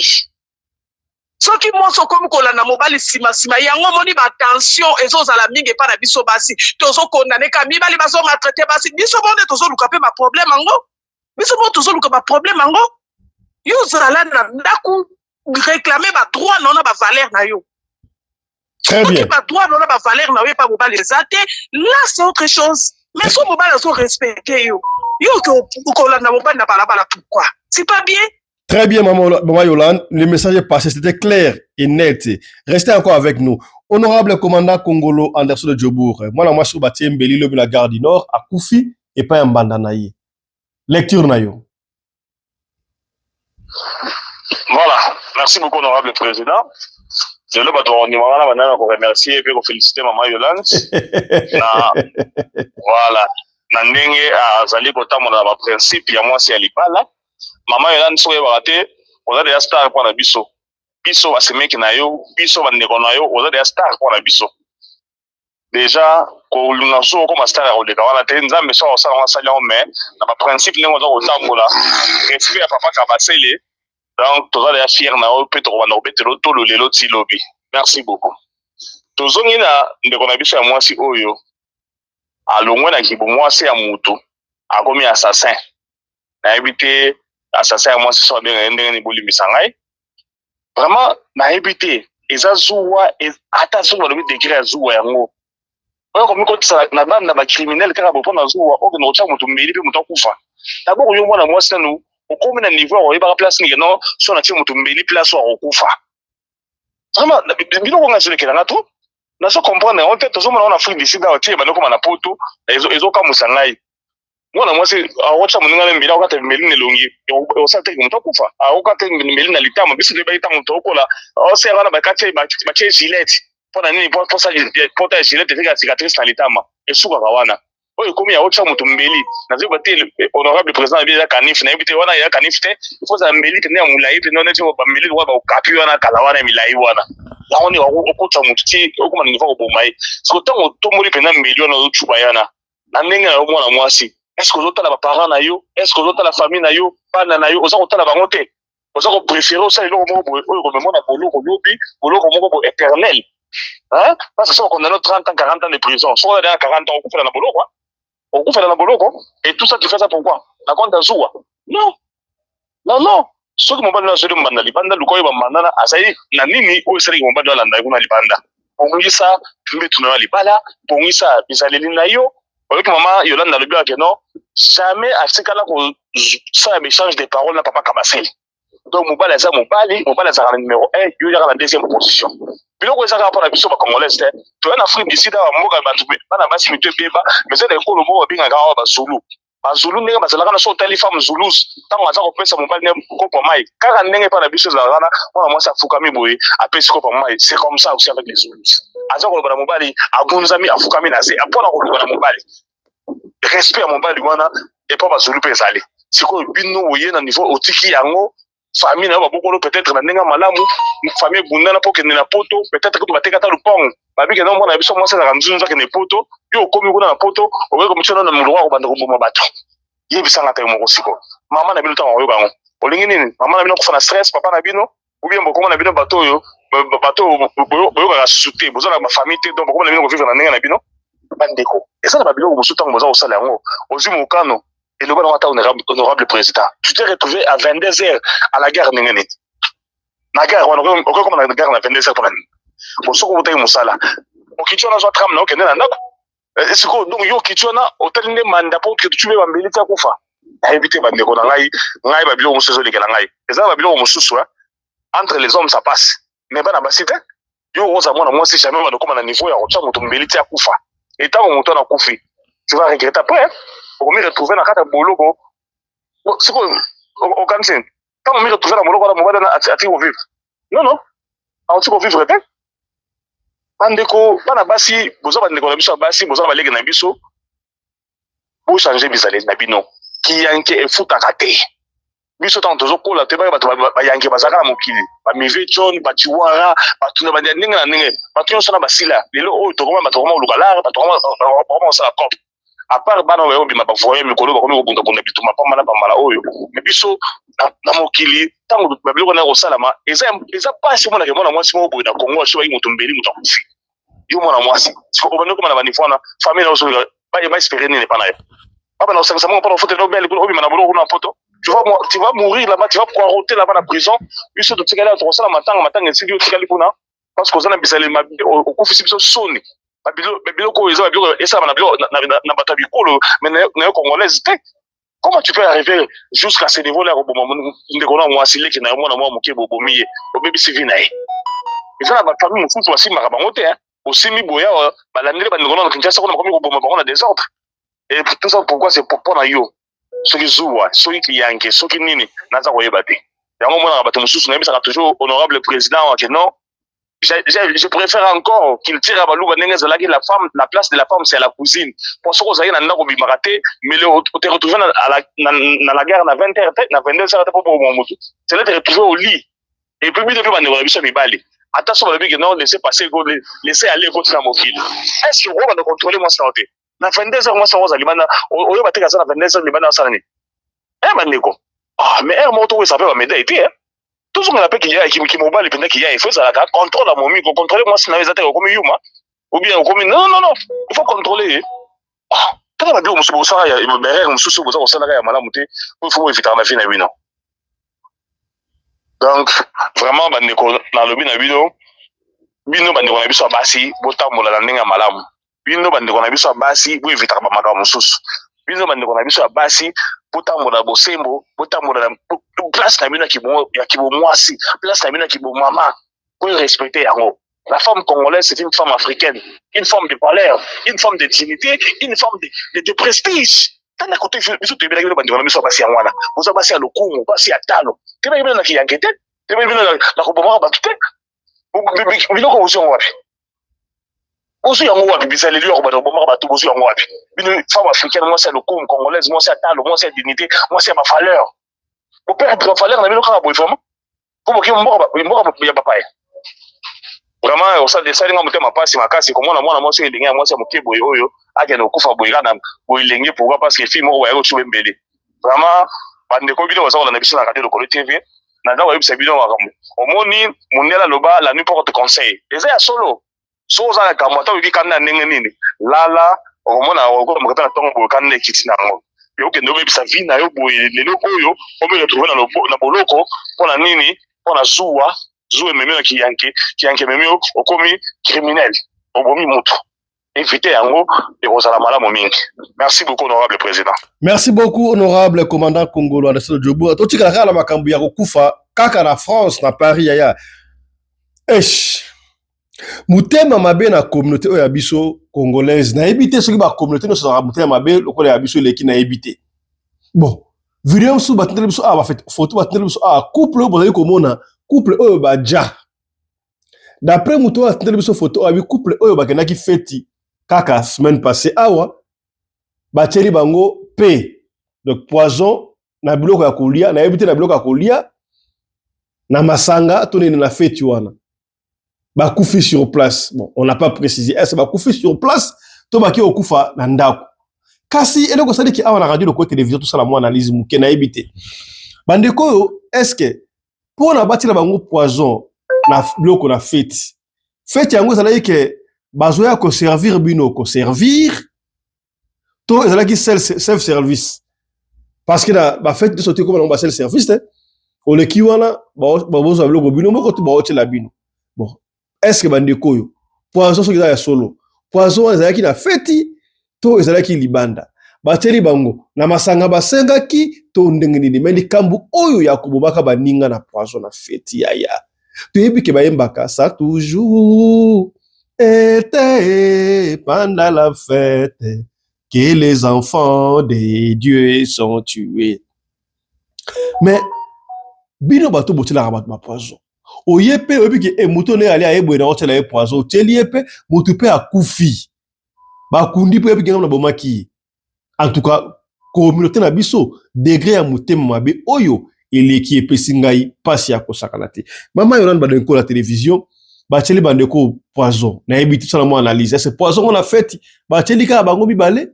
Speaker 10: Soki mwasi okomi kolanda mobali sima sima, yango omoni ba tension ezozala mingi epai na biso basi. Tozo condamner ka mibali bazo maltraiter basi, biso moko nde tozoluka pe ba problème yango. Biso moko tozoluka ba problème yango. Yo zala na ndaku, reclamer ba droit na yo na ba valeur na yo.
Speaker 2: Très bien.
Speaker 10: Soki ba droit na yo na ba valeur na yo epai mobali eza te, là c'est autre chose. Mais soki mobali azo respecter yo, yo okolanda mobali na balabala pourquoi? C'est pas bien.
Speaker 2: Très bien, maman, maman Yolande. Le message est passé. C'était clair et net. Restez encore avec nous. Honorable commandant Congolo Anderson de Djobourg. Moi, moi, sur Batie Mbeli, le la gare du Nord, akufi epai ya mbanda na ye. Lecture na yo.
Speaker 9: Voilà. Merci beaucoup, honorable président. lelo bato bakondima wana bandani na koremercier mpe koféliciter mama Yolande na voilà na ndenge azali kotambola na baprincipe ya mwasi ya libala. Mama Yolande, soki oyebaka te, oza deja star mpo na biso, biso basemeki na yo, biso bandeko na yo, oza deja star mpo na biso. Deja kolinga soki okoma star ya koleka wana te. Nzambe soki akosala yango, asali yango, mais na baprincipe ndenge oza kotambola, respect ya papa Kabasele, donc toza deja fier na yo mpe tokobanda kobetela tolo lelo ti lobi. Merci beaucoup. Tozongi na ndeko na biso ya mwasi oyo alongwe na kibo mwasi ya mutu, akomi assassin. Nayebi te assassin ya mwasi so abenga ye ndenge nini, bolimbisa ngai vraiment, nayebi te. Eza zuwa, ata soki balobi degré ya zuwa yango oyo komikotisa na banda bacriminel kaka bo mpona zuwa, okende kotia moto mbeli mpe moto akufa. D'abord yo mwana mwasi, nanu okomi na niveau ya koyebaka place nini no so natie moto mbeli, place oyo akokufa. Vraiment, biloko nga ezolekela trop, nazo comprendre yango te. Tozomona ngo na Afrique du Sud awa, tie ebandi okoma na Poto, ezokamwisa ngai. Mwana mwasi akotya moninga na mbeli, akokata mbeli na elongi, osala teke moto akufa, akokata mbeli na litama. Biso toyebaki ntango moto okola osera wana, bakati batie Gillette. Mpo na nini? Pota ya Gillette etikaka cicatrice na litama, esukaka wana. Oyo ekomi ya otya moto mbeli, nazoyeba te. Honorable président, nayebi eza canif, nayebi te wana eza canif te. Il faut ezala mbeli pene ya molai pene neti bambeli lokola baokapi wana kala wana ya milai wana. Yango nde okotya moto ti okoma na niveau koboma ye. Siko ntango otomboli mpenza mbeli wana, ozocuba ye wana na ndenge na yo mwana mwasi, est ce que ozotala baparent na yo? Est ce que ozotala famille na yo, bana na yo? Oza kotala bango te. Oza kopréférer osala eloko moko boye oyo komema na boloko lobi, boloko moko boye éternel, hein? Parce que soki okondamner 30 ans, 40 ans de prison, soki oza 40 ans, okufela na boloko, okufela na boloko. Et tout ça, tu fais ça pourquoi? Na compte ya zuwa? Non, non, non. Soki mobali oyo azoli mbanda libanda, luka oyo bambanda na azali na nini oyo esalaki mobali oyo alanda ye kuna libanda. Bongisa mbetu na yo ya libala, bongisa bizaleli na yo. Oyoki mama Yolande alobi ake non, jamais atikala kosala baéchange de parole na papa Kabasele. Donc mobali aza mobali, mobali azalaka na numéro 1, yo yaka na deuxième position. Biloko eza kaka mpona biso bacongolaise te. Toya na Afrique du Sud awa, mboka bato bana basi mito ebeba, mais eza na ekolo moko babengaka awa Bazulu. Bazulu ndenge bazalaka na so, otali femme zulus ntango aza kopesa mobali ne kopo mai, kaka ndenge epai na biso ezalaka wana, mwana mwasi afukami boye, apesi kopo mai. C'est comme ça aussi avec les Zulus. Aza koloba na mobali, agunzami, afukami na se mpona koloba na mobali, respect ya mobali wana epa Bazulu mpe ezali. Sikoyo bino oye na niveau otiki yango, famille na yo babokolo peut-être na ndenge ya malamu, famille ebundana mpo okende na Poto, peut-être kutu bateka ata lupango, babike na mwana na biso mwasi azalaka nzunzu, akende Poto. Yo okomi kuna na Poto, okoki komitia na moloko ya kobanda koboma bato. Yebisanga te moko sikoyo, mama na bino ntango akoyoka yango, olingi nini? Mama na bino akufa na stress, papa na bino, ou bien bokoma na bino bato oyo bato oyo boyokaka susu te, boza na bafamille te, donc bokoma na bino kovivre na ndenge na bino. Bandeko, eza na babiloko mosusu ntango boza kosala yango, ozwi mokano, eloba nango ata honorable président, tu t'es retrouvé à 22 heures à la gare. Ndenge nini na gare wana? Okoki koma na gare na 22 heures mpona nini? Bon, soki obotaki mosala, okiti wana, azwa tram na okende na ndako. Sikoyo donc yo okiti wana, otali nde manda mpo tube bambeli ti akufa. Nayebi te, bandeko na ngai, ngai babiloko mosusu ezolekela ngai. Eza na babiloko mosusu, entre les hommes ça passe, mais bana basi te. Yo oza mwana mwasi, jamais banda okóma na niveau ya kotia moto mbeli ti akufa. Etango moto wana akufi, tu vas regretter après. Okomi retrouver na kati ya boloko. Sikoyo okanisi ntango omi retrouver na boloko wana, mobali wana atiki kovivre? Non, non, aotiki kovivre te. Bandeko bana basi, boza bandeko na biso ya basi, boza baleki na biso, bochange bizaleli na bino. Kiyanke efutaka te. Biso ntango tozokola, toyebaki bato bayanke bazalaka na mokili, bamive John, bachiwara, bato na bandia ndenge na ndenge, bato nyonso na basila. Lelo oyo tokoma bato bakoma koluka lar, bato bakoma kosala cope. À part bana oyo bayobima bavoye mikolo bakomi kobundabunda bituma pamba na pambala oyo, me biso na mokili ntango babiloko na kosalama eza eza pasi. Omonake mwana mwasi moko boye na Congo aso baki moto mbeli, moto akufi. Yo mwana mwasi obandi okoma na baniveau wana, famille na ozolinga baespere nini epa na yo? Baba na kosangisa mongo mpona ofutela obele kuna, obima na boloko kuna na poto, tu vas mourir là-bas, tu vas poireauter là-bas na prison. Biso totikali awa, tokosala matanga, matanga esili, otikali kuna parce que oza na bizaleli mabe, okufisi biso soni. Babiloko oyo eza babiloko esalama na biloko na bato ya bikolo, mais na yo congolaise te. Comment tu peux arriver jusqu'à ce niveau là ya koboma ndeko na mwasi, leki na yo, mwana mwa moke, bobomi ye, obebisi vie na ye? Eza na bafamille mosusu basimbaka bango te. Osimi boye awa, balandeli bandeko na Kinshasa kuna, bakomi koboma bango na désordre. Et tout ça pourquoi? C'est mpo na yo, soki zuwa, soki kiyanke, soki nini, naza koyeba te. Yango omonaka bato mosusu, nayebisaka toujours honorable président wake non, je préfère encore culture ya baluba ndenge ezalaki, la femme, la place de la femme, c'est à la cuisine. Po soki ozalaki na ndako, obimaka te, mais te retrouver na la guerre na 20 heures te, na 22 heures te, po boma motu, c'est là te retrouver au lit. Et puis bino mpe, bandeko na biso ya mibali, ata so balobi ke non, laisser passer, laisser aller ekoti na mokili, est ce que okobanda contrôler mwasi na yo te na 22 heures? Mwasi yango aza libanda, oyo bateka aza na 22 heures libanda, asala nini? Eh bandeko, ah, mais heure moko tokoyesa mpe bamédaille te. Tozongela mpe kimobali mpenza, kiya ifo ezalaka contrôle ya momi. Kocontrôle mwasi na yo eza te okomi yuma ou bien okomi, non, non, non, il faut contrôler ye. Ah, tala babiloko mosusu bosala ya berere mosusu boza kosalaka ya malamu te, po il faut boevitaka na vie na bino. Donc vraiment bandeko, nalobi na bino, bino bandeko na biso ya basi, botambola na ndenge ya malamu. Bino bandeko na biso ya basi, boevitaka bamakambo mosusu. Bino bandeko na biso ya basi, botambola bosembo, botambola na place na bino ya kibomwasi, place na bino ya kibomama, po respecter yango. La femme congolaise, c'est une femme africaine, une femme de valeur, une femme de dignité, une femme de prestige. Tanda kote biso toyebelaki bino, bandeko na biso ya basi, yango wana boza basi ya lokumu, basi ya talo. Toyebelaki bino na kiyanke te, toyebelaki bino na kobomaka bato te. Biloko bozwi yango wapi? Bozwi yango wapi? Bizaleli oyo bato kobomaka bato, bozwi yango wapi? Bino femme africaine, mwasi ya lokumu, congolaise, mwasi ya talo, mwasi ya dignité, mwasi ya bavaleur, boperdre valeur na bino kaka boye vraiment, po boke mboka ya bapaya. Vraiment esalinga motema mpasi makasi komona mwana mwasi oyo, elenge ya mwasi ya moke boye oyo, akende kokufa boye kaka na boye elenge. Pourquoi? Parce que fille moko bayaki kocuba mbele. Vraiment bandeko, bino baza kolanda biso na Radio Lokolo TV, naza koyebisa bino makambo. Omoni, mondele aloba: "La nuit porte conseil." Eza ya solo. So oza na kambo, ata oyoki kanda ndenge nini, lala, okomona okomoka na ntongo boye, kanda ekiti na yango. Okende obebisa vie na yo boye lelo oyo, omi retrouve na boloko. Mpo na nini? Mpo na zuwa. Zuwa ememi na kiyanke, kiyanke ememi yo, okomi criminel, obomi motu. Éviter yango, ekozala malamu mingi. Merci beaucoup, honorable président.
Speaker 2: Merci beaucoup, honorable commandant Congolo Anderson Djobu. Totikala kaka na makambo ya kokufa kaka na France, na Paris. Yaya esh, motema mabe na communauté oyo ya biso congolaise, nayebi te soki bacommunauté nyonso ezalaka motema mabe lokola ya biso eleki, nayebi te. Bon, video mosusu batindeli biso awa, photo batindeli biso awa, couple oyo bozali komona, couple oyo baja, d'après moto oyo atindeli biso photo oyo, abi couple oyo bakendaki feti kaka semaine passée awa, batieli bango pe donc poison na biloko ya kolia, nayebi te na biloko ya kolia, na masanga to nini, na feti wana, bakufi sur place. Bon, on n'a pas précisé est-ce bakufi sur place to baki kokufa na ndako. Kasi eloko esaliki awa na Radio Lokolo Télévision, tosala mwa analyse moke. Nayebi te bandeko oyo, est-ce mpo na batiela bango poison na biloko na feti, feti yango ezalaki ke bazoya koservir bino, koservir, to ezalaki self service? Parce que na bafete nyonso te ekoma nango ba self service te. Oleki wana, babozwa biloko bino moko to baotiela bino. Bon, est ce que bandeko oyo, poison soki eza ya solo, poison wana ezalaki na feti to ezalaki libanda, batieli bango na masanga basengaki to ndenge nini? Me likambo oyo ya kobomaka baninga na poison na feti, yaya, toyebi ke bayembaka ça toujours été pendant la fête que les enfants de Dieu sont tués. Mais bino bato botielaka bato bapoison, oye mpe oyebi ke e moto ndenge ali ayeboye na otiela ye poison, otieli ye mpe motu mpe akufi, bakundi mpe oyebi ke ngambo nabomaki ye. En tout cas, communauté na biso, degré ya motema mabe oyo eleki, epesi ngai mpasi ya kosakana te. Mama Yolande, bandeko na télévision, batieli bandeko poison, nayebi te, tosala mwa analyse. Ese poison ngo na feti batieli kaka bango mibale?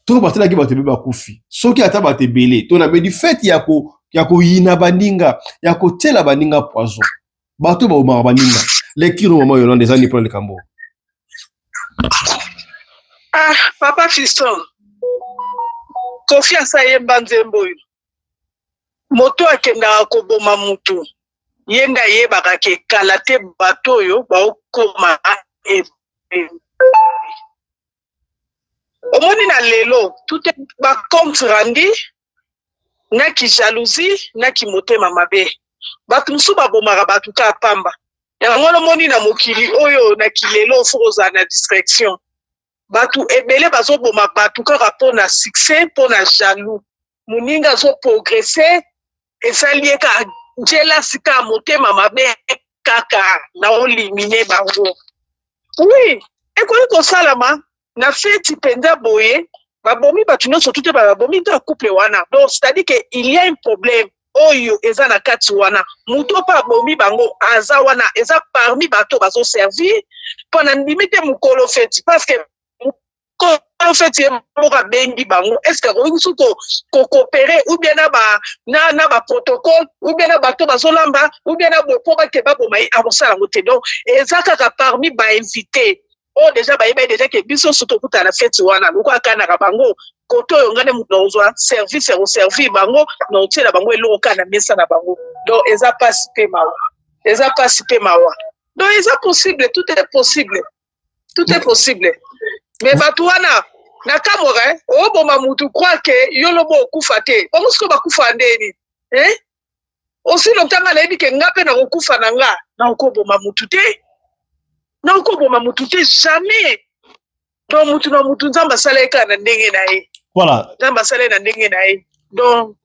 Speaker 2: To batelaki bato ebele bakufi. Soki ata bato ebele to na medi fete ya ko ya koyina baninga, ya kotiela baninga poison. Bato babomaka baninga. Lecture mama Yolande eza nini mpona likambo?
Speaker 10: Ah, papa Fiston. Koffi asa yemba nzembo oyo. Moto akendaka koboma mutu ye nde ayebaka ke kala te bato oyo baokoma ebele. Omoni na lelo tout est ba compte rendu na ki jalousie na ki motema mabe. Bato mosusu babomaka bato kaka pamba. Yango wana omoni na mokili oyo na kilelo faut kozala na distraction. Bato ebele bazoboma bato kaka mpo na succès, mpo na jaloux. Moninga azo progresser esali ye kaka jealous kaka motema mabe kaka na olimine bango. Oui, ekoki kosalama na feti mpenza boye babomi bato nyonso tu te, babomi nde couple wana. Donc c'est-à-dire que il y a un problème oyo eza na kati wana, moto mpe abomi bango aza wana, eza parmi bato bazoservir mpo na ndimi te mokolo feti, parce que mokolo feti ye moko abengi bango, est ce que akoki su kokopere ou bien na ba na, na ba protocole ou bien na bato bazolamba ou bien na boye mpo bake baboma ye, akosala yango te. Donc eza kaka parmi ba invité oyo deja bayebaki deja ke biso so tokutana na feti wana, lokola akanaka bango kote oyo ngai nde moto nakozwa service ya koservir bango, na kotiela bango eloko kaka na mesa na bango. Donc eza pasi mpe mawa, eza pasi mpe mawa. Donc eza possible, tout est possible, tout est possible. Mais bato wana na kamwaka, eh, oboma mutu croire ke yo lobo okufa te, bango sikoyo bakufa ndeni eh? Osi longtemps nayebi ke nga mpe nakokufa na nga, nakoboma mutu te, nakoboma mutu te jamais. Donc mutu na mutu Nzambe asala ye kaka na ndenge na ye.
Speaker 2: Voilà.
Speaker 10: Nzambe asala ye na ndenge na ye. Donc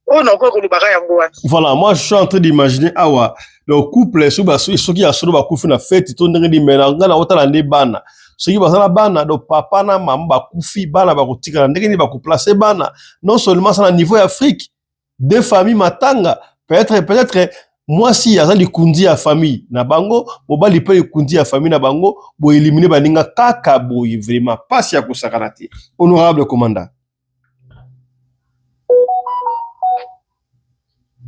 Speaker 10: oyo nakoki kolobaka yango wana.
Speaker 2: Voilà, moi je suis en train d'imaginer awa le couple soki soki ya solo bakufi na fete to ndenge nini, mais na ngai nakotala nde bana soki baza na bana, donc papa na mama bakufi, bana bakotikala ndenge nini, bakoplace bana non seulement ça na niveau ya Afrique, deux familles matanga, peut-être mwasi aza likundi ya famille na bango, mobali mpe likundi ya famille na bango, boelimine baninga kaka boye, vraiment pasi ya kosakana te. Honorable commandant.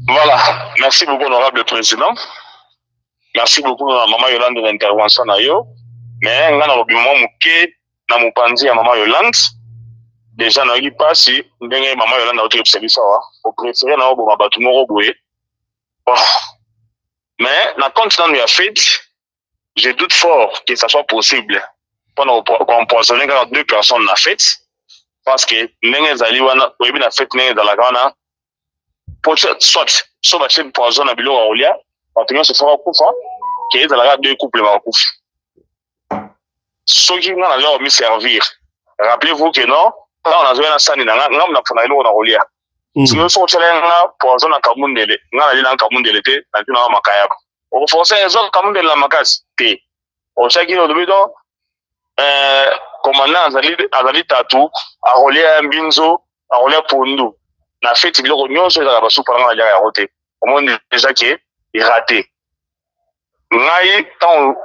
Speaker 9: Voilà, merci beaucoup honorable président. Merci beaucoup na maman Yolande na intervention na yo. Mais nga na lobi mwa moke na mopanzi ya maman Yolande. Déjà nayoki pasi ndenge maman Yolande auti koyebisa biso awa. Opréféré na oboma bato moko boye. Bon. Mais na compte nanu ya fete, je doute fort que ça soit possible mpona koempoisonner kaka deux personnes na fete, parce que ndenge ezali wana, oyebi na fete ndenge ezalaka wana, po soit so batie poison na biloko ya kolia, bato nyonso fo bakufa, ke ezalaka deux couple bakufa. Soki nga naza komi servir, rappelez-vous que non, ntango nazoya na sani na nga, nga napona eloko na kolia. Soki soki otyela nga poison na kamundele, nga nalia na kamundele te, nalia na makayabo. Okoforce ezwa kamundele na makasi te. Otyaki olobi donc commandant azali azali tatu akolia mbinzo, akolia pondu na feti, biloko nyonso ezalaka basupu na nga naliaka yango te. Omoni déjà ke raté. Ngai ntango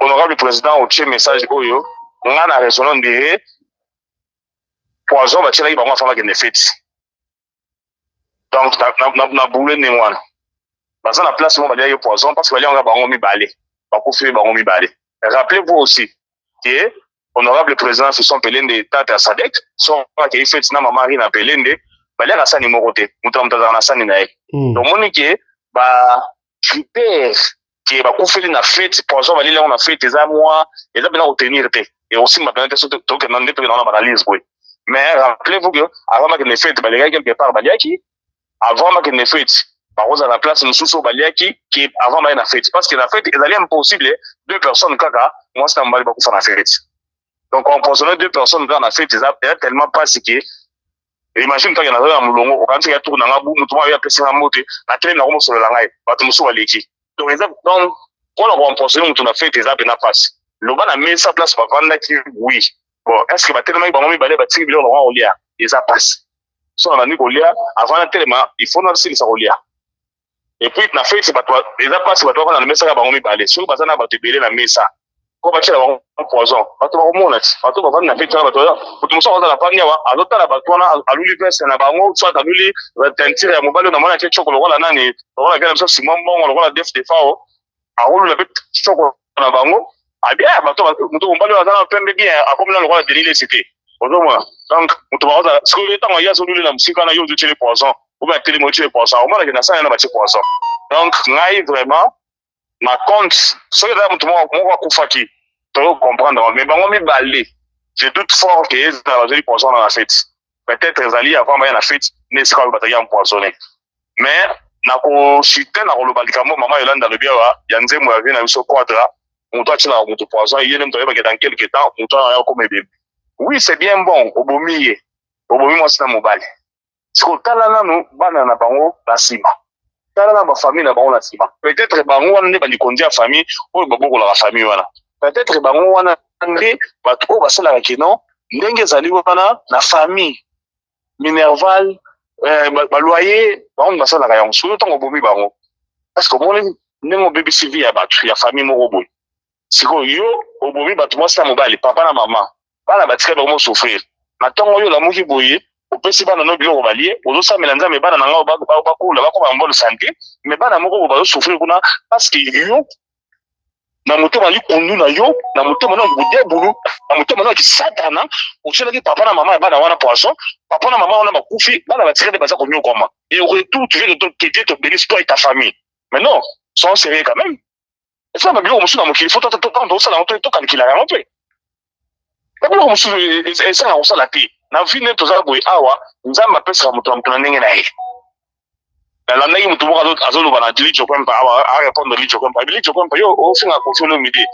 Speaker 9: honorable président otie message oyo, nga na raisonne on dirait poison batielaki bango afin bakende feti. Donc na boule ndenge wana baza na place moko baliaki poison, parce que baliaka bango mibale, bakufi bango mibale. Rappelez-vous aussi que honorable président Fiston Pelende, tata ya Sadek, so akei feti na mama Rina Pelende, baliaka sani moko te, moto na moto azalaka na sani na ye. Omoni ke ba critère ke bakufeli na fete, poison balili yango na fete, eza mwa eza mpena kotenir te, ekosimba mpena te. So tokenda nde tokenda na baanalyse boye. Mais rappelez-vous que avant bakende fete, balekaki quelque part, baliaki avant bakende fete, bakozala na place mosusu oyo baliaki ke avant baye na fete, parce que na fete ezali impossible deux personnes kaka, mwasi na mobali, bakufa na fete. Donc empoisonner deux personnes kaka na fete eza tellement pasi ke imagine ntango naza na molongo, okanisi ya tour na nga, bu motu moko ayo apesi nga mbote, natelemi, nakomosolola ngai, bato mosusu baleki. Donc eza donc mpona koempoisonner motu na fete eza mpena pasi. Loba na mesa place bavandaki, oui, bon, est ce que batelemaki bango mibale, batiki biloko na bango kolia? Eza pasi. So nabandi kolia, avant natelema, il faut nasilisa kolia. Et puis na fete bato eza mpasi, bato bafanda na mesa kaka bango mibale. Soki baza na bato ebele na mesa, Po batiela bango poison, bato bakomona ti bato bavandi na feti wana, bato moto mosusu akozala afandi awa azotala bato wana, aluli veste na bango, soit aluli teinture ya mobali oyo namoni atie tshoko lokola nani, lokola vie na biso Simon Mbongo, lokola Def Defao, akolula mpe tshoko na bango abi eh, bato moto mobali oyo aza na pembe bien, akomi na lokola Denis Lessie te, ozomona. Donc moto bakozala sikoyo ntango ye azolulela mosika na yo, ozotiele poison obe atelemi otiele poison, omonake na sani na batie poison. Donc ngai vraiment na compte, soki eza moto moko akufaki, toyo comprendre, mais bango mibale, je doute fort que ezala bazali poison na fete. Peut-être ezali avant baya na fete nde esika oyo bazali empoisonné. Mais nakochute na koloba likambo mama Yolande alobi awa ya nzembo ya vie na biso Quadra, moto atielaka moto poison, ye nde moto ayebaki dans quelque temps moto wana aya koma ebebe. Oui, c'est bien bon, obomi ye, obomi mwasi na mobali. Sikoyo tala nanu bana na bango na nsima, tala na bafamille na bango na nsima. Peut-être bango wana nde balikonzi ya famille oyo babokolaka famille wana, peut-être bango wana nde bato oyo basalaka kino ndenge ezali wana na famille, minerval, baloyer, bango basalaka yango. Soki ntango obomi bango, parce que omoni ndenge obebisi vie ya bato ya famille moko boye. Sikoyo yo obomi bato, mwasi na mobali, papa na mama, bana batikali bango mosouffrir. Na ntongo oyo olamuki boye, opesi bana no biloko balie, ozosamela Nzambe, bana na ngai bakola, bakoma na bonne santé, mais bana moko boye bazosouffrir kuna parce que yo na motema likundu na yo, na motema na bodebulu, na motema na kisatana, otielaki papa na mama ya bana wana poison. Papa na mama wana bakufi, bana batikali baza konyokwama, et au retour tu veux que Dieu te bénisse, toi et ta famille? Mais non, sois sérieux quand même. Eza na biloko mosusu na mokili, faut tosala yango, tokalikilaka yango mpe. Na biloko mosusu esanga kosala te na vie nde toza boye awa. Nzambe apesaka moto na moto na ndenge na ye. Nalandaki moto moko azoloba na Lijo Kwempa awa, arépondre Lijo Kwempa. Lijo Kwempa, yo ofinga Kofi Olomide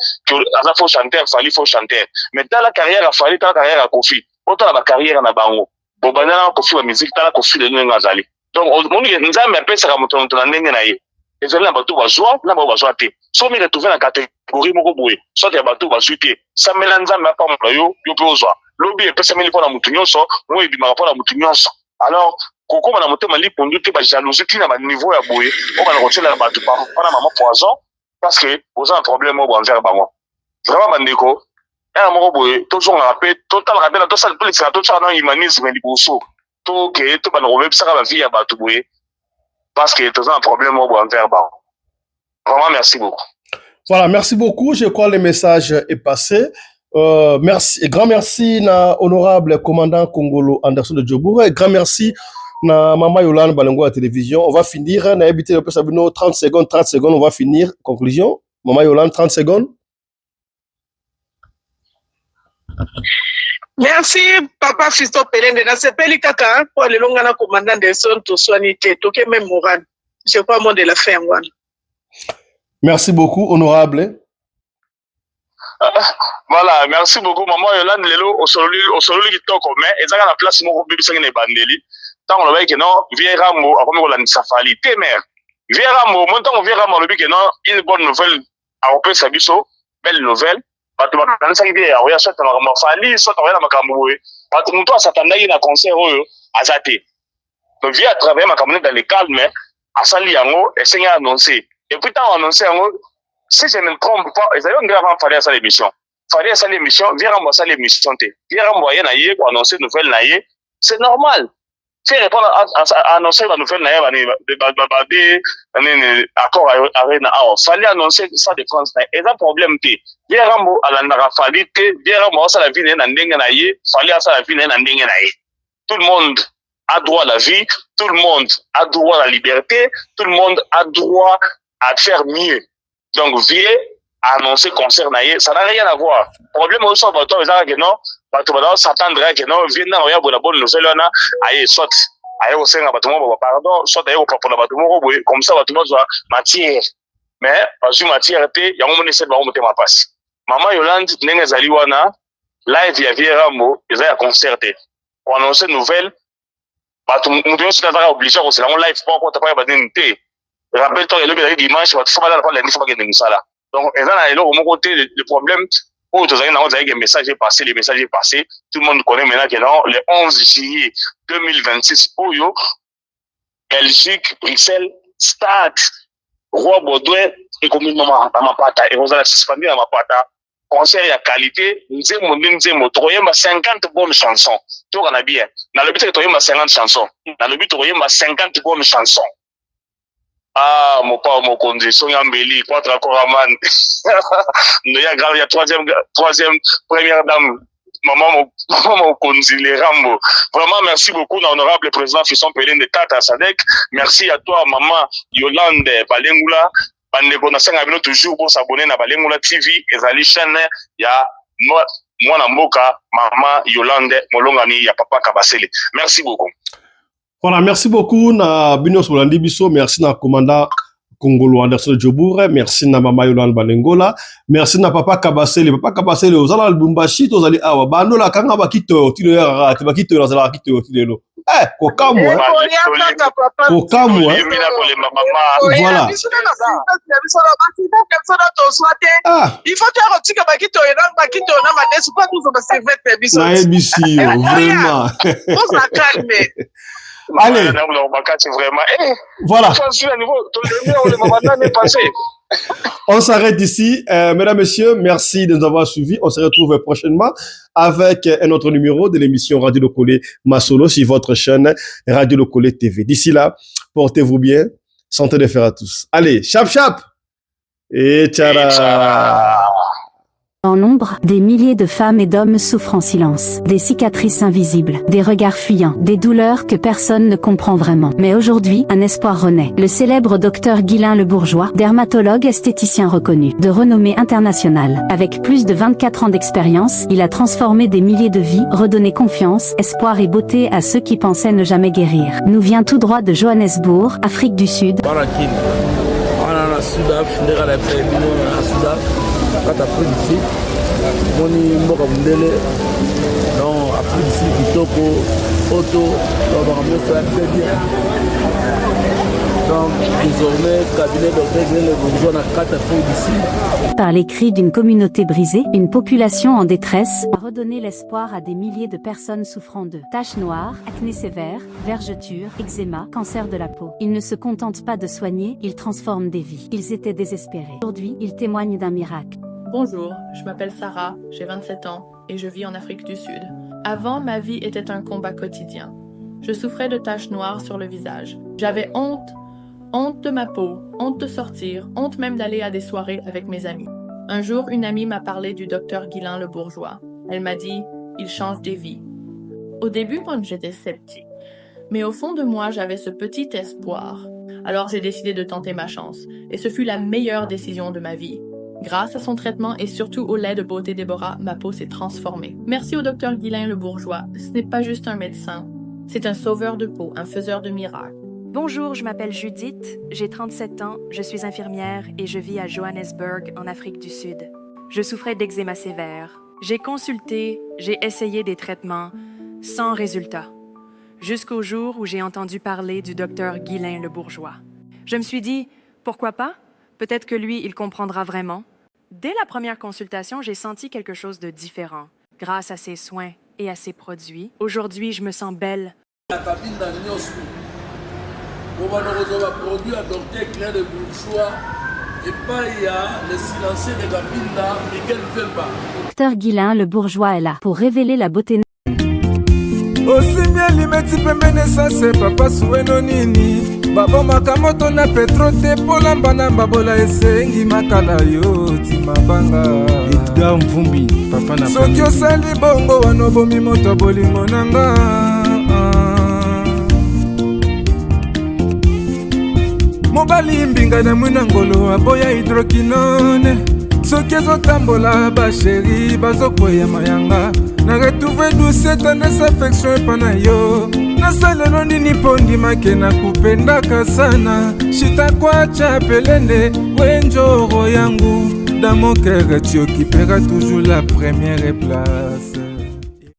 Speaker 9: aza faux chanteur, Fally faux chanteur, mais tala carrière ya Fally, tala carrière ya Kofi, otala bacarrière na bango. Bobanda na Kofi ba musique, tala Kofi lelo ndenge azali. Donc omoni, Nzambe apesaka moto na moto na ndenge na ye. Ezali na bato bazwa na bao bazwa te. So mi retrouve na catégorie moko boye, soit ya bato bazwi te, sambela Nzambe apambola yo, yo mpe ozwa. Lobi epesameli mpo na motu nyonso, moi ebimaka mpo na motu nyonso. Alors kokóma na motema likundu te, bajalousie ntina baniveau ya boye oyo bana kotiela bato papa na mama poison parce que oza na problème oyo envers bango. Vraiment bandeko, ere moko boye tozongaka mpe totalaka mpe na tosala, tolikisaka, totiaka na humanisme liboso. Toke tobanda kobebisaka bavie ya bato boye parce que toza na problème oyo boye envers bango. Vraiment, merci beaucoup.
Speaker 2: Voilà, merci beaucoup. Je crois que le message est passé. Merci, et grand merci na honorable commandant Congolo Anderson de Djobourg et grand merci na Mama Yolande Balengo à la télévision. On va finir, na évité le 30 secondes, 30 secondes, on va finir. Conclusion. Mama Yolande, 30 secondes.
Speaker 10: Merci papa Fiston Pelende, nasepeli kaka mpo lelo nga na commandant Anderson toswani te, toke même moral. Je crois mot de la fin yango wana.
Speaker 2: Merci beaucoup, honorable.
Speaker 9: Voilà, merci beaucoup maman Yolande. Lelo osololi, osololi kitoko, mais ezaka na place moko obebisaki na ebandeli ntango olobaki ke non, vieux Rambo akomi kolandisa Fally te. Mare vieux Rambo mo, ntango vieux Rambo alobi ke non, une bonne nouvelle akopesa biso, belle nouvelle, bato bakanisaki te akoya soit na makambo ya Fally, soit akoya na makambo boye. Bato moto asatandaki na concert oyo aza te. Donc vieux atravaille makambo nde dans le calme, asali yango, esengi annonce. Et puis ntango annonce yango, si je ne me trompe pas, ezali ondire avant Fally asala émission. Fally asali émission, vieux Rambo asali émission te. Vieux Rambo aye na ye koannonce nouvelle na ye, c'est normal. Fait répondre, annoncer ba nouvelle na ye, babe nini, Accor Arena awa. Fally annoncer Stade de France na ye, eza problème te. Vieux Rambo alandaka Fally te. Vieux Rambo asala vie na ye na ndenge na ye, Fally asala vie na ye na ndenge na ye. Tout le monde a droit à la vie, tout le monde a droit à la liberté, tout le monde a droit à faire mieux. Donc vieux annoncer concert na ye, ça n'a rien à voir. Problème oyo so bato ezalaka ke non, bato baza s'attendre ke non, vieux ntango ya boye na bonne nouvelle wana aye, soit aye kosenga bato moko ba pardon, soit aye kopapola bato moko boye, comme ça bato bazwa matière. Mais bazwi matière te, yango moni esali bango motema mpasi. Mama Yolande, ndenge ezali wana, live ya vieux Rambo eza ya concert te. Koannonce nouvelle, bato moto nyonso azaka obligé kosela yango live mpo akota mpo ya banini te. Rappel to elobi ezalaki dimanche, bato faut balala mpo lundi faut bakende mosala. Donc eza na eloko moko te. Le problème oyo tozalaki nango ezalaki que message est passé, le message est passé. Tout le monde connaît maintenant que non, le 11 juillet 2026 oyo, Belgique, Bruxelles, stade Roi Baudouin ekomimama na mapata, ekozala suspendu na mapata. Concert ya qualité, nzembo nde nzembo, tokoyemba 50 bonnes chansons. Tokana bien. Nalobi te tokoyemba 50 chansons. Nalobi tokoyemba 50 bonnes chansons. Ah, mopao mokonzi, songa mbeli, quatre Koraman. Ya grave, ya troisième, troisième, première dame, maman, maman mokonzi, les Rambo. Vraiment, merci beaucoup, honorable président Fiston Pelende Tata Sadek. Merci à toi, maman Yolande Balengula. Bandeko, nasenga bino toujours bo s'abonner na Balengula TV, ezali chaîne ya mwana mboka, maman Yolande Molongani ya papa Kabasele. Merci beaucoup.
Speaker 2: Voilà, merci beaucoup na bino bolandi biso, merci na commandant Kongolo Anderson Djobour, merci na mama Yolande Balengola, merci na papa Kabasele. Papa Kabasele, ozala Lubumbashi, tozali awa. Bandola kanga bakito, tilo ya rate, bakito nazala bakito tilo. Eh, kokamwa. Kokamwa. Voilà.
Speaker 10: Ah. Il faut toya kotika bakitoyo na bakitoyo na madesu mpo tozwa baservete biso.
Speaker 2: Nayebisi yo, vraiment.
Speaker 10: Oza calme.
Speaker 2: Allez.
Speaker 9: Vraiment. Eh,
Speaker 2: voilà. On s'arrête ici. Mesdames, Messieurs, merci de nous avoir suivis. On se retrouve prochainement avec un autre numéro de l'émission Radio Lokole Masolo sur votre chaîne Radio Lokole TV. D'ici là, portez-vous bien. Santé de fer à tous. Allez, chap chap. Et tchara.
Speaker 13: En nombre, des milliers de femmes et d'hommes souffrent en silence. Des cicatrices invisibles, des regards fuyants, des douleurs que personne ne comprend vraiment. Mais aujourd'hui, un espoir renaît. Le célèbre docteur Guylain Le Bourgeois, dermatologue esthéticien reconnu, de renommée internationale. Avec plus de 24 ans d'expérience, il a transformé des milliers de vies, redonné confiance, espoir et beauté à ceux qui pensaient ne jamais guérir. Nous vient tout droit de Johannesburg, Afrique du Sud.
Speaker 1: Kati Afrique du Sud, moni mboka mondele, donc Afrique du Sud kitoko, oto donc makambo nyonso ya très bien. Donc désormais cabinet docteur Guylain Le Bourgeois na kati Afrique du Sud.
Speaker 13: Par les cris d'une communauté brisée, une population en détresse, a redonné l'espoir à des milliers de personnes souffrant de taches noires, acné sévère, vergetures, eczéma, cancer de la peau. Ils ne se contentent pas de soigner, ils transforment des vies. Ils étaient désespérés. Aujourd'hui, ils témoignent d'un miracle.
Speaker 14: Bonjour, je m'appelle Sarah, j'ai 27 ans et je vis en Afrique du Sud. Avant, ma vie était un combat quotidien. Je souffrais de taches noires sur le visage. J'avais honte, honte de ma peau, honte de sortir, honte même d'aller à des soirées avec mes amis. Un jour, une amie m'a parlé du docteur Guylain Le Bourgeois. Elle m'a dit, il change des vies. Au début, moi, j'étais sceptique. Mais au fond de moi, j'avais ce petit espoir. Alors j'ai décidé de tenter ma chance. Et ce fut la meilleure décision de ma vie. Grâce à son traitement et surtout au lait de beauté Déborah, ma peau s'est transformée. Merci au docteur Guylain Le Bourgeois. Ce n'est pas juste un médecin. C'est un sauveur de peau, un faiseur de miracles.
Speaker 15: Bonjour, je m'appelle Judith, j'ai 37 ans, je suis infirmière et je vis à Johannesburg, en Afrique du Sud. Je souffrais d'eczéma sévère. J'ai consulté, j'ai essayé des traitements, sans résultat. Jusqu'au jour où j'ai entendu parler du docteur Guylain Le Bourgeois. Je me suis dit, pourquoi pas? Peut-être que lui, il comprendra vraiment. Dès la première consultation, j'ai senti quelque chose de différent. Grâce à ses soins et à ses produits, aujourd'hui, je me sens belle.
Speaker 1: Kabinda nyonso bobanda kozwa baproduit ya docteur Guylain Le Bourgeois epai ya le silencieux de Kabinda Miguel Vemba.
Speaker 13: Docteur Guylain Le Bourgeois est là pour révéler la beauté.
Speaker 3: Osimbi elimeti pembeni esase papa suweno nini babomaka moto na petro te polamba na mbabola esengi makala yo ti mabanga.
Speaker 4: Edgar Mvumbi, papa na
Speaker 3: soki osali bongo wana obomi moto bolingo na nga. Mobali mbinga na mwina ngolo aboya hydroquinone soki ezotambola basheri bazokweya mayanga na retrouve douce tendresse affection epa na yo nasalelo nini mpo ndimake nakupendaka sana shitakwacha pelende wenjoro yangu dans mon cœur tu occuperas toujours la première place.